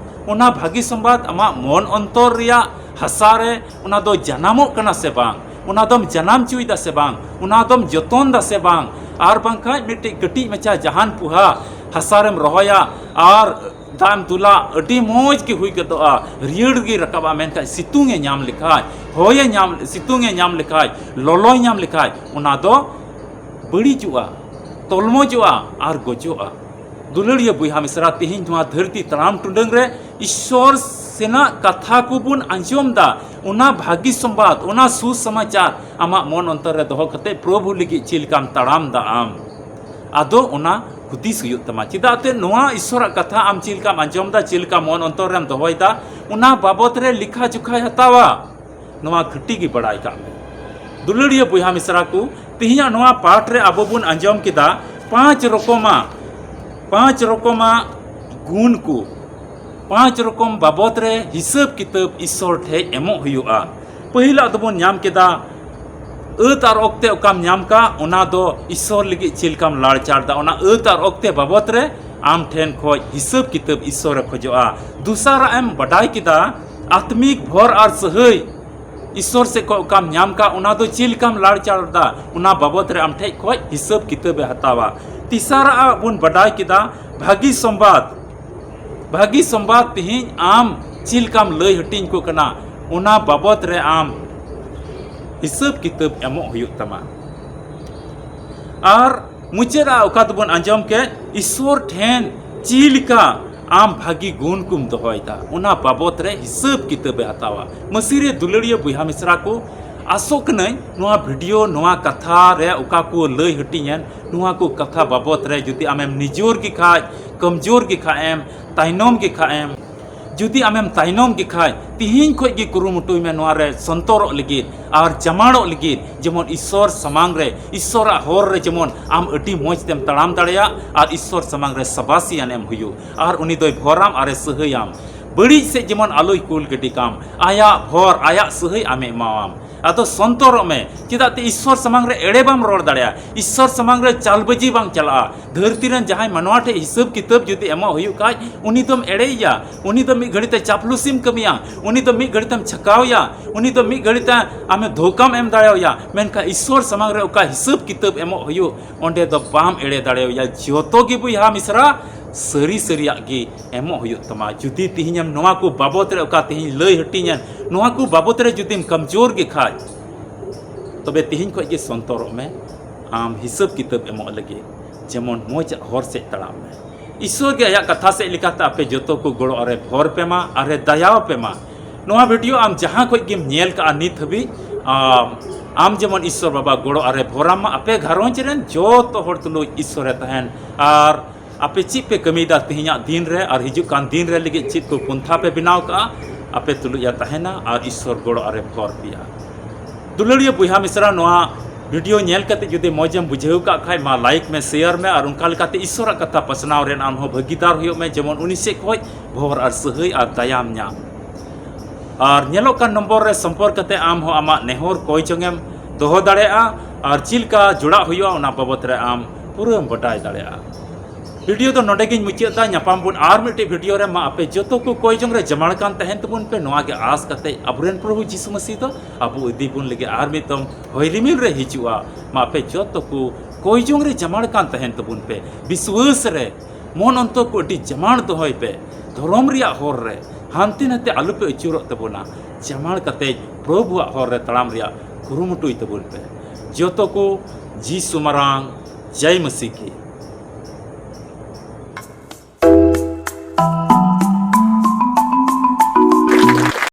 ᱚᱱᱟ ᱵᱷᱟᱹᱜᱤ ᱥᱚᱢᱵᱟᱫ ᱟᱢᱟᱜ ᱢᱚᱱ ᱚᱱᱛᱚᱨ ᱨᱮᱭᱟᱜ ᱦᱟᱥᱟ ᱨᱮ ᱚᱱᱟ ᱫᱚ ᱡᱟᱱᱟᱢᱚᱜ ᱠᱟᱱᱟ ᱥᱮ ᱵᱟᱝ? ᱚᱱᱟ ᱫᱚᱢ ᱡᱟᱱᱟᱢ ᱪᱚᱭᱮᱫᱟ ᱥᱮ ᱵᱟᱝ? ᱚᱱᱟ ᱫᱚᱢ ᱡᱚᱛᱚᱱ ᱫᱟ ᱥᱮ ᱵᱟᱝ? ᱟᱨ ᱵᱟᱝᱠᱷᱟᱱ ᱢᱤᱫᱴᱤᱡ ᱠᱟᱹᱴᱤᱡ ᱢᱟᱪᱷᱟ ᱡᱟᱦᱟᱱ ᱯᱚᱦᱟ ᱦᱟᱥᱟ ᱨᱮᱢ ᱨᱚᱦᱚᱭᱟ ᱟᱨ ᱫᱟᱜ ᱮᱢ ᱫᱩᱞᱟ, ᱟᱹᱰᱤ ᱢᱚᱡᱽ ᱜᱮ ᱦᱩᱭ ᱜᱚᱫᱚᱜᱼᱟ, ᱦᱟᱹᱨᱭᱟᱹᱲ ᱜᱮ ᱨᱟᱠᱟᱵᱼᱟ᱾ ᱢᱮᱱᱠᱷᱟᱱ ᱥᱤᱛᱩᱝ ᱮ ᱧᱟᱢ ᱞᱮᱠᱷᱟᱡ, ᱦᱚᱭ ᱮ ᱧᱟᱢ, ᱥᱤᱛᱩᱝ ᱮ ᱧᱟᱢ ᱞᱮᱠᱷᱟᱡ, ᱞᱚᱞᱚᱭ ᱧᱟᱢ ᱞᱮᱠᱷᱟᱡ, ᱚᱱᱟ ᱫᱚ ᱵᱟᱹᱲᱤᱡᱚᱜᱼᱟ, ᱛᱚᱞᱢᱚᱡᱚᱜᱼᱟ ᱟᱨ ᱜᱚᱡᱚᱜᱼᱟ᱾ ᱫᱩᱞᱟᱹᱲᱤᱭᱟᱹ ᱵᱚᱭᱦᱟ ᱢᱤᱥᱨᱟ, ᱛᱮᱦᱮᱧ ᱱᱚᱣᱟ ᱫᱷᱟᱹᱨᱛᱤ ᱛᱟᱲᱟᱢ ᱴᱩᱰᱟᱹᱝ ᱨᱮ ᱤᱥᱥᱚᱨ ᱥᱮᱱᱟᱜ ᱠᱟᱛᱷᱟ ᱠᱚᱵᱚᱱ ᱟᱸᱡᱚᱢ ᱫᱟ, ᱚᱱᱟ ᱵᱷᱟᱹᱜᱤ ᱥᱚᱢᱵᱟᱫ, ᱚᱱᱟ ᱥᱩᱥᱚᱢᱟᱪᱟᱨ ᱟᱢᱟᱜ ᱢᱚᱱ ᱚᱱᱛᱚᱨ ᱨᱮ ᱫᱚᱦᱚ ᱠᱟᱛᱮ ᱯᱨᱚᱵᱷᱩ ᱞᱟᱹᱜᱤᱫ ᱪᱮᱫ ᱞᱮᱠᱟᱢ ᱛᱟᱲᱟᱢ ᱫᱟ ᱟᱢ, ᱟᱫᱚ ᱚᱱᱟ ᱦᱩᱫᱤᱥ ᱦᱩᱭᱩᱜ ᱛᱟᱢᱟ᱾ ᱪᱮᱫᱟᱜ ᱛᱮ ᱱᱚᱣᱟ ᱤᱥᱥᱚᱨᱟᱜ ᱠᱟᱛᱷᱟ ᱟᱢ ᱪᱮᱫ ᱞᱮᱠᱟᱢ ᱟᱸᱡᱚᱢ ᱫᱟ, ᱪᱮᱫ ᱞᱮᱠᱟ ᱢᱚᱱ ᱚᱱᱛᱚᱨ ᱨᱮᱢ ᱫᱚᱦᱚᱭ ᱫᱟ, ᱚᱱᱟ ᱵᱟᱵᱚᱛ ᱨᱮ ᱞᱮᱠᱷᱟ ᱡᱚᱠᱷᱟᱭ ᱦᱟᱛᱟᱣᱟ᱾ ᱱᱚᱣᱟ ᱜᱷᱟᱹᱴᱤ ᱜᱮ ᱵᱟᱲᱟᱭ ᱠᱟᱜ ᱢᱮ᱾ ᱫᱩᱞᱟᱹᱲᱤᱭᱟᱹ ᱵᱚᱭᱦᱟ ᱢᱤᱥᱨᱟ ᱠᱚ, ᱛᱮᱦᱮᱧᱟᱜ ᱱᱚᱣᱟ ᱯᱟᱴ ᱨᱮ ᱟᱵᱚ ᱵᱚᱱ ᱟᱸᱡᱚᱢ ᱠᱮᱫᱟ ᱯᱟᱸᱪ ᱨᱚᱠᱚᱢᱟᱜ, ᱯᱟᱸᱪ ᱨᱚᱠᱚᱢᱟᱜ ᱜᱩᱱ ᱠᱚ, ᱯᱟᱸᱪ ᱨᱚᱠᱚᱢ ᱵᱟᱵᱚᱛ ᱨᱮ ᱦᱤᱥᱟᱹᱵ ᱠᱤᱛᱟᱹᱵ ᱤᱥᱥᱚᱨ ᱴᱷᱮᱡ ᱮᱢᱚᱜ ᱦᱩᱭᱩᱜᱼᱟ᱾ ᱯᱟᱹᱦᱤᱞᱟᱜ ᱫᱚᱵᱚᱱ ᱧᱟᱢ ᱠᱮᱫᱟ ᱟᱹᱛ ᱟᱨ ᱚᱠᱛᱮ ᱚᱠᱟᱢ ᱧᱟᱢ ᱠᱟᱜ, ᱚᱱᱟ ᱫᱚ ᱤᱥᱥᱚᱨ ᱞᱟᱹᱜᱤᱫ ᱪᱮᱫ ᱞᱮᱠᱟᱢ ᱞᱟᱲᱪᱟᱲ ᱫᱟ, ᱚᱱᱟ ᱟᱹᱛ ᱟᱨ ᱚᱠᱛᱮ ᱵᱟᱵᱚᱛ ᱨᱮ ᱟᱢ ᱴᱷᱮᱱ ᱠᱷᱚᱡ ᱦᱤᱥᱟᱹᱵ ᱠᱤᱛᱟᱹᱵ ᱤᱥᱥᱚᱨᱮ ᱠᱷᱚᱡᱚᱜᱼᱟ᱾ ᱫᱚᱥᱟᱨᱟᱜ ᱮᱢ ᱵᱟᱰᱟᱭ ᱠᱮᱫᱟ ᱟᱛᱢᱤᱠ ᱵᱷᱚᱨ ᱟᱨ ᱥᱟᱹᱦᱟᱹᱭ ᱤᱥᱥᱚᱨ ᱥᱮᱫ ᱠᱷᱚᱡ ᱚᱠᱟᱢ ᱧᱟᱢ ᱠᱟᱜ, ᱚᱱᱟ ᱫᱚ ᱪᱮᱫ ᱞᱮᱠᱟᱢ ᱞᱟᱲᱪᱟᱲ ᱫᱟ, ᱚᱱᱟ ᱵᱟᱵᱚᱛ ᱨᱮ ᱟᱢ ᱴᱷᱮᱡ ᱠᱷᱚᱡ ᱦᱤᱥᱟᱹᱵ ᱠᱤᱛᱟᱹᱵ ᱮ ᱦᱟᱛᱟᱣᱟ᱾ ᱛᱮᱥᱟᱨᱟᱜ ᱵᱚᱱ ᱵᱟᱰᱟᱭ ᱠᱮᱫᱟ ᱵᱷᱟᱹᱜᱤ ᱥᱚᱢᱵᱟᱫ᱾ ᱵᱷᱟᱹᱜᱤ ᱥᱚᱢᱵᱟᱫ ᱛᱮᱦᱮᱧ ᱟᱢ ᱪᱮᱫ ᱞᱮᱠᱟᱢ ᱞᱟᱹᱭ ᱦᱟᱹᱴᱤᱧ ᱠᱚ ᱠᱟᱱᱟ, ᱚᱱᱟ ᱵᱟᱵᱚᱛ ᱨᱮ ᱟᱢ ᱦᱤᱥᱟᱹᱵ ᱠᱤᱛᱟᱹᱵ ᱮᱢᱚᱜ ᱦᱩᱭᱩᱜ ᱛᱟᱢᱟ᱾ ᱟᱨ ᱢᱩᱪᱟᱹᱫ ᱟᱜ ᱚᱠᱟ ᱫᱚᱵᱚᱱ ᱟᱸᱡᱚᱢ ᱠᱮᱫ, ᱤᱥᱥᱚᱨ ᱴᱷᱮᱱ ᱪᱮᱫ ᱞᱮᱠᱟ ᱟᱢ ᱵᱷᱟᱹᱜᱤ ᱜᱩᱱ ᱠᱚᱢ ᱫᱚᱦᱚᱭᱮᱫᱟ, ᱚᱱᱟ ᱵᱟᱵᱚᱛ ᱨᱮ ᱦᱤᱥᱟᱹᱵ ᱠᱤᱛᱟᱹᱵ ᱮ ᱦᱟᱛᱟᱣᱟ᱾ ᱢᱟᱹᱥᱤ ᱨᱮ ᱫᱩᱞᱟᱹᱲᱤᱭᱟᱹ ᱵᱚᱭᱦᱟ ᱢᱤᱥᱨᱟ ᱠᱚ, ᱟᱥᱚᱜ ᱠᱟᱹᱱᱟᱹᱧ ᱱᱚᱣᱟ ᱵᱷᱤᱰᱤᱭᱳ, ᱱᱚᱣᱟ ᱠᱟᱛᱷᱟ ᱨᱮ ᱚᱠᱟ ᱠᱚ ᱞᱟᱹᱭ ᱦᱟᱹᱴᱤᱧᱮᱱ, ᱱᱚᱣᱟ ᱠᱚ ᱠᱟᱛᱷᱟ ᱵᱟᱵᱚᱛ ᱨᱮ ᱡᱩᱫᱤ ᱟᱢᱮᱢ ᱱᱤᱡᱚᱨ ᱜᱮ ᱠᱷᱟᱡ, ᱠᱚᱢᱡᱳᱨ ᱜᱮ ᱠᱷᱟᱡ ᱮᱢ, ᱛᱟᱭᱱᱚᱢ ᱜᱮ ᱠᱷᱟᱡ ᱮᱢ, ᱡᱩᱫᱤ ᱟᱢᱮᱢ ᱛᱟᱭᱱᱚᱢ ᱜᱮ ᱠᱷᱟᱡ, ᱛᱤᱦᱤᱧ ᱠᱷᱚᱡ ᱜᱮ ᱠᱩᱨᱩᱢᱩᱴᱩᱭ ᱢᱮ ᱱᱚᱣᱟ ᱨᱮ ᱥᱚᱱᱛᱚᱨᱚᱜ ᱞᱟᱹᱜᱤᱫ ᱟᱨ ᱡᱟᱢᱟᱲᱚᱜ ᱞᱟᱹᱜᱤᱫ, ᱡᱮᱢᱚᱱ ᱤᱥᱥᱚᱨ ᱥᱟᱢᱟᱝ ᱨᱮ, ᱤᱥᱥᱚᱨᱟᱜ ᱦᱚᱨ ᱨᱮ ᱡᱮᱢᱚᱱ ᱟᱢ ᱟᱹᱰᱤ ᱢᱚᱡᱽ ᱛᱮᱢ ᱛᱟᱲᱟᱢ ᱫᱟᱲᱮᱭᱟᱜ ᱟᱨ ᱤᱥᱥᱚᱨ ᱥᱟᱢᱟᱝ ᱨᱮ ᱥᱟᱵᱟᱥᱤᱭᱟᱱ ᱮᱢ ᱦᱩᱭᱩᱜ᱾ ᱟᱨ ᱩᱱᱤ ᱫᱚᱭ ᱵᱷᱚᱨᱟᱢ ᱟᱨᱮ ᱥᱟᱹᱦᱟᱹᱭᱟᱢ᱾ ᱵᱟᱹᱲᱤᱡ ᱥᱮᱫ ᱡᱮᱢᱚᱱ ᱟᱞᱚᱭ ᱠᱩᱞ ᱜᱤᱰᱤ ᱠᱟᱢ, ᱟᱭᱟᱜ ᱵᱷᱚᱨ, ᱟᱭᱟᱜ ᱥᱟᱹᱦᱟᱹᱭ ᱟᱢᱮ ᱮᱢᱟᱣᱟᱢ᱾ ᱟᱫᱚ ᱥᱚᱱᱛᱚᱨᱚᱜ ᱢᱮ, ᱪᱮᱫᱟᱜ ᱛᱮ ᱤᱥᱥᱚᱨ ᱥᱟᱢᱟᱝ ᱨᱮ ᱮᱲᱮ ᱵᱟᱢ ᱨᱚᱲ ᱫᱟᱲᱮᱭᱟᱜᱼᱟ, ᱤᱥᱥᱚᱨ ᱥᱟᱢᱟᱝ ᱨᱮ ᱪᱟᱞᱵᱟᱡᱤ ᱵᱟᱝ ᱪᱟᱞᱟᱜᱼᱟ᱾ ᱫᱷᱟᱹᱨᱛᱤ ᱨᱮᱱ ᱡᱟᱦᱟᱸᱭ ᱢᱟᱱᱣᱟ ᱴᱷᱮᱡ ᱦᱤᱥᱟᱹᱵ ᱠᱤᱛᱟᱹᱵ ᱡᱩᱫᱤ ᱮᱢᱚᱜ ᱦᱩᱭᱩᱜ ᱠᱷᱟᱡ, ᱩᱱᱤ ᱫᱚᱢ ᱮᱲᱮᱭᱮᱭᱟ, ᱩᱱᱤ ᱫᱚ ᱢᱤᱫ ᱜᱷᱟᱹᱲᱤ ᱛᱮ ᱪᱟᱯᱞᱩᱥᱤᱢ ᱠᱟᱹᱢᱤᱭᱟ, ᱩᱱᱤ ᱫᱚ ᱢᱤᱫ ᱜᱷᱟᱹᱲᱤ ᱛᱮᱢ ᱪᱷᱟᱠᱟᱣᱮᱭᱟ, ᱩᱱᱤ ᱫᱚ ᱢᱤᱫ ᱜᱷᱟᱹᱲᱤ ᱛᱮ ᱟᱢᱮ ᱫᱷᱳᱠᱟᱢ ᱮᱢ ᱫᱟᱲᱮᱣᱟᱭᱟ᱾ ᱢᱮᱱᱠᱷᱟᱱ ᱤᱥᱥᱚᱨ ᱥᱟᱢᱟᱝ ᱨᱮ ᱚᱠᱟ ᱦᱤᱥᱟᱹᱵ ᱠᱤᱛᱟᱹᱵ ᱮᱢᱚᱜ ᱦᱩᱭᱩᱜ, ᱚᱸᱰᱮ ᱫᱚ ᱵᱟᱢ ᱮᱲᱮ ᱫᱟᱲᱮᱣᱟᱭᱟ᱾ ᱡᱚᱛᱚ ᱜᱮ ᱵᱚᱭᱦᱟ ᱢᱤᱥᱨᱟ ᱥᱟᱹᱨᱤ ᱥᱟᱹᱨᱤᱭᱟᱜ ᱜᱮ ᱮᱢᱚᱜ ᱦᱩᱭᱩᱜ ᱛᱟᱢᱟ᱾ ᱡᱩᱫᱤ ᱛᱤᱦᱤᱧᱮᱢ ᱱᱚᱣᱟ ᱠᱚ ᱵᱟᱵᱚᱛ ᱨᱮ ᱚᱠᱟ ᱛᱤᱦᱤᱧ ᱞᱟᱹᱭ ᱦᱟᱹᱴᱤᱧᱮᱱ, ᱱᱚᱣᱟ ᱠᱚ ᱵᱟᱵᱚᱛ ᱨᱮ ᱡᱩᱫᱤᱢ ᱠᱚᱢᱡᱳᱨ ᱜᱮ ᱠᱷᱟᱡ, ᱛᱚᱵᱮ ᱛᱤᱦᱤᱧ ᱠᱷᱚᱡ ᱜᱮ ᱥᱚᱱᱛᱚᱨᱚᱜ ᱢᱮ ᱟᱢ ᱦᱤᱥᱟᱹᱵ ᱠᱤᱛᱟᱹᱵ ᱮᱢᱚᱜ ᱞᱟᱹᱜᱤᱫ, ᱡᱮᱢᱚᱱ ᱢᱚᱡᱽ ᱦᱚᱨ ᱥᱮᱫ ᱛᱟᱲᱟᱢ ᱢᱮ᱾ ᱤᱥᱥᱚᱨ ᱜᱮ ᱟᱭᱟᱜ ᱠᱟᱛᱷᱟ ᱥᱮᱫ ᱞᱮᱠᱟᱛᱮ ᱟᱯᱮ ᱡᱚᱛᱚ ᱠᱚ ᱜᱚᱲᱚ ᱟᱨᱮ ᱵᱷᱚᱨ ᱯᱮ ᱢᱟ, ᱟᱨᱮ ᱫᱟᱭᱟᱣ ᱯᱮ ᱢᱟ᱾ ᱱᱚᱣᱟ ᱵᱷᱤᱰᱤᱭᱳ ᱟᱢ ᱡᱟᱦᱟᱸ ᱠᱷᱚᱡ ᱜᱮᱢ ᱧᱮᱞ ᱠᱟᱜᱼᱟ ᱱᱤᱛ ᱦᱟᱹᱵᱤᱡ, ᱟᱢ, ᱟᱢ ᱡᱮᱢᱚᱱ ᱤᱥᱥᱚᱨ ᱵᱟᱵᱟ ᱜᱚᱲᱚ ᱟᱨᱮ ᱵᱷᱚᱨᱟᱢ ᱢᱟ, ᱟᱯᱮ ᱜᱷᱟᱨᱚᱸᱡᱽ ᱨᱮᱱ ᱡᱚᱛᱚ ᱦᱚᱲ ᱛᱩᱞᱩᱡ ᱤᱥᱥᱚᱨᱮ ᱛᱟᱦᱮᱱ᱾ ᱟᱨ ᱟᱯᱮ ᱪᱮᱫ ᱯᱮ ᱠᱟᱹᱢᱤᱭᱮᱫᱟ ᱛᱮᱦᱮᱧᱟᱜ ᱫᱤᱱ ᱨᱮ ᱟᱨ ᱦᱤᱡᱩᱜ ᱠᱟᱱ ᱫᱤᱱ ᱨᱮ ᱞᱟᱹᱜᱤᱫ ᱪᱮᱫ ᱠᱚ ᱯᱚᱱᱛᱷᱟ ᱯᱮ ᱵᱮᱱᱟᱣ ᱠᱟᱜᱼᱟ, ᱟᱯᱮ ᱛᱩᱞᱩᱡ ᱮ ᱛᱟᱦᱮᱱᱟ ᱟᱨ ᱤᱥᱥᱚᱨ ᱜᱚᱲᱚ ᱟᱨᱮ ᱵᱷᱚᱨ ᱯᱮᱭᱟ᱾ ᱫᱩᱞᱟᱹᱲᱤᱭᱟᱹ ᱵᱚᱭᱦᱟ ᱢᱤᱥᱨᱟ, ᱱᱚᱣᱟ ᱵᱷᱤᱰᱤᱭᱳ ᱧᱮᱞ ᱠᱟᱛᱮ ᱡᱩᱫᱤ ᱢᱚᱡᱽ ᱮᱢ ᱵᱩᱡᱷᱟᱹᱣ ᱠᱟᱜ ᱠᱷᱟᱡ, ᱢᱟ ᱞᱟᱭᱤᱠ ᱢᱮ, ᱥᱮᱭᱟᱨ ᱢᱮ ᱟᱨ ᱚᱱᱠᱟ ᱞᱮᱠᱟᱛᱮ ᱤᱥᱥᱚᱨᱟᱜ ᱠᱟᱛᱷᱟ ᱯᱟᱥᱱᱟᱣ ᱨᱮᱱ ᱟᱢ ᱦᱚᱸ ᱵᱷᱟᱹᱜᱤᱫᱟᱨ ᱦᱩᱭᱩᱜ ᱢᱮ, ᱡᱮᱢᱚᱱ ᱩᱱᱤ ᱥᱮᱫ ᱠᱷᱚᱡ ᱵᱷᱚᱨ ᱟᱨ ᱥᱟᱹᱦᱟᱹᱭ ᱟᱨ ᱫᱟᱭᱟᱢ ᱧᱟᱢ᱾ ᱟᱨ ᱧᱮᱞᱚᱜ ᱠᱟᱱ ᱱᱚᱢᱵᱚᱨ ᱨᱮ ᱥᱚᱢᱯᱚᱨᱠ ᱠᱟᱛᱮ ᱟᱢ ᱦᱚᱸ ᱟᱢᱟᱜ ᱱᱮᱦᱚᱨ ᱠᱚᱭ ᱡᱚᱝ ᱮᱢ ᱫᱚᱦᱚ ᱫᱟᱲᱮᱭᱟᱜᱼᱟ ᱟᱨ ᱪᱮᱫ ᱞᱮᱠᱟ ᱡᱚᱲᱟᱜ ᱦᱩᱭᱩᱜᱼᱟ ᱚᱱᱟ ᱵᱟᱵᱚᱛ ᱨᱮ ᱟᱢ ᱯᱩᱨᱟᱹᱢ ᱵᱟᱰᱟᱭ ᱫᱟᱲᱮᱭᱟᱜᱼᱟ᱾ ᱵᱷᱤᱰᱤᱭᱳ ᱫᱚ ᱱᱚᱰᱮ ᱜᱤᱧ ᱢᱩᱪᱟᱹᱫ ᱮᱫᱟ᱾ ᱧᱟᱯᱟᱢ ᱵᱚᱱ ᱟᱨ ᱢᱤᱫᱴᱮᱡ ᱵᱷᱤᱰᱤᱭᱳ ᱨᱮ᱾ ᱢᱟ ᱟᱯᱮ ᱡᱚᱛᱚ ᱠᱚ ᱠᱚᱭ ᱡᱚᱝ ᱨᱮ ᱡᱟᱢᱟᱲ ᱠᱟᱱ ᱛᱟᱦᱮᱱ ᱛᱟᱵᱚᱱ ᱯᱮ, ᱱᱚᱣᱟ ᱜᱮ ᱟᱸᱥ ᱠᱟᱛᱮ ᱟᱵᱚᱨᱮᱱ ᱯᱨᱚᱵᱷᱩ ᱡᱤᱥᱩ ᱢᱟᱹᱥᱤ ᱫᱚ ᱟᱵᱚ ᱤᱫᱤ ᱵᱚᱱ ᱞᱟᱹᱜᱤᱫ ᱟᱨ ᱢᱤᱫ ᱫᱚᱢ ᱦᱚᱭ ᱨᱤᱢᱤᱞ ᱨᱮ ᱦᱤᱡᱩᱜᱼᱟ᱾ ᱢᱟ ᱟᱯᱮ ᱡᱚᱛᱚ ᱠᱚ ᱠᱚᱭ ᱡᱚᱝ ᱨᱮ ᱡᱟᱢᱟᱲ ᱠᱟᱱ ᱛᱟᱦᱮᱱ ᱛᱟᱵᱚᱱ ᱯᱮ, ᱵᱤᱥᱣᱟᱹᱥ ᱨᱮ ᱢᱚᱱ ᱚᱱᱛᱚᱨ ᱠᱚ ᱟᱹᱰᱤ ᱡᱟᱢᱟᱲ ᱫᱚᱦᱚᱭ ᱯᱮ᱾ ᱫᱷᱚᱨᱚᱢ ᱨᱮᱭᱟᱜ ᱦᱚᱨ ᱨᱮ ᱦᱟᱱᱛᱮ ᱱᱟᱛᱮ ᱟᱞᱚᱯᱮ ᱟᱹᱪᱩᱨᱚᱜ ᱛᱟᱵᱚᱱᱟ᱾ ᱡᱟᱢᱟᱲ ᱠᱟᱛᱮ ᱯᱨᱚᱵᱷᱩᱣᱟᱜ ᱦᱚᱨ ᱨᱮ ᱛᱟᱲᱟᱢ ᱨᱮᱭᱟᱜ ᱠᱩᱨᱩᱢᱩᱴᱩᱭ ᱛᱟᱵᱚᱱ ᱯᱮ᱾ ᱡᱚᱛᱚ ᱠᱚ ᱡᱤᱥᱩ ᱢᱟᱨᱟᱝ ᱡᱟᱭ ᱢᱟᱹᱥᱤ ᱠᱤ᱾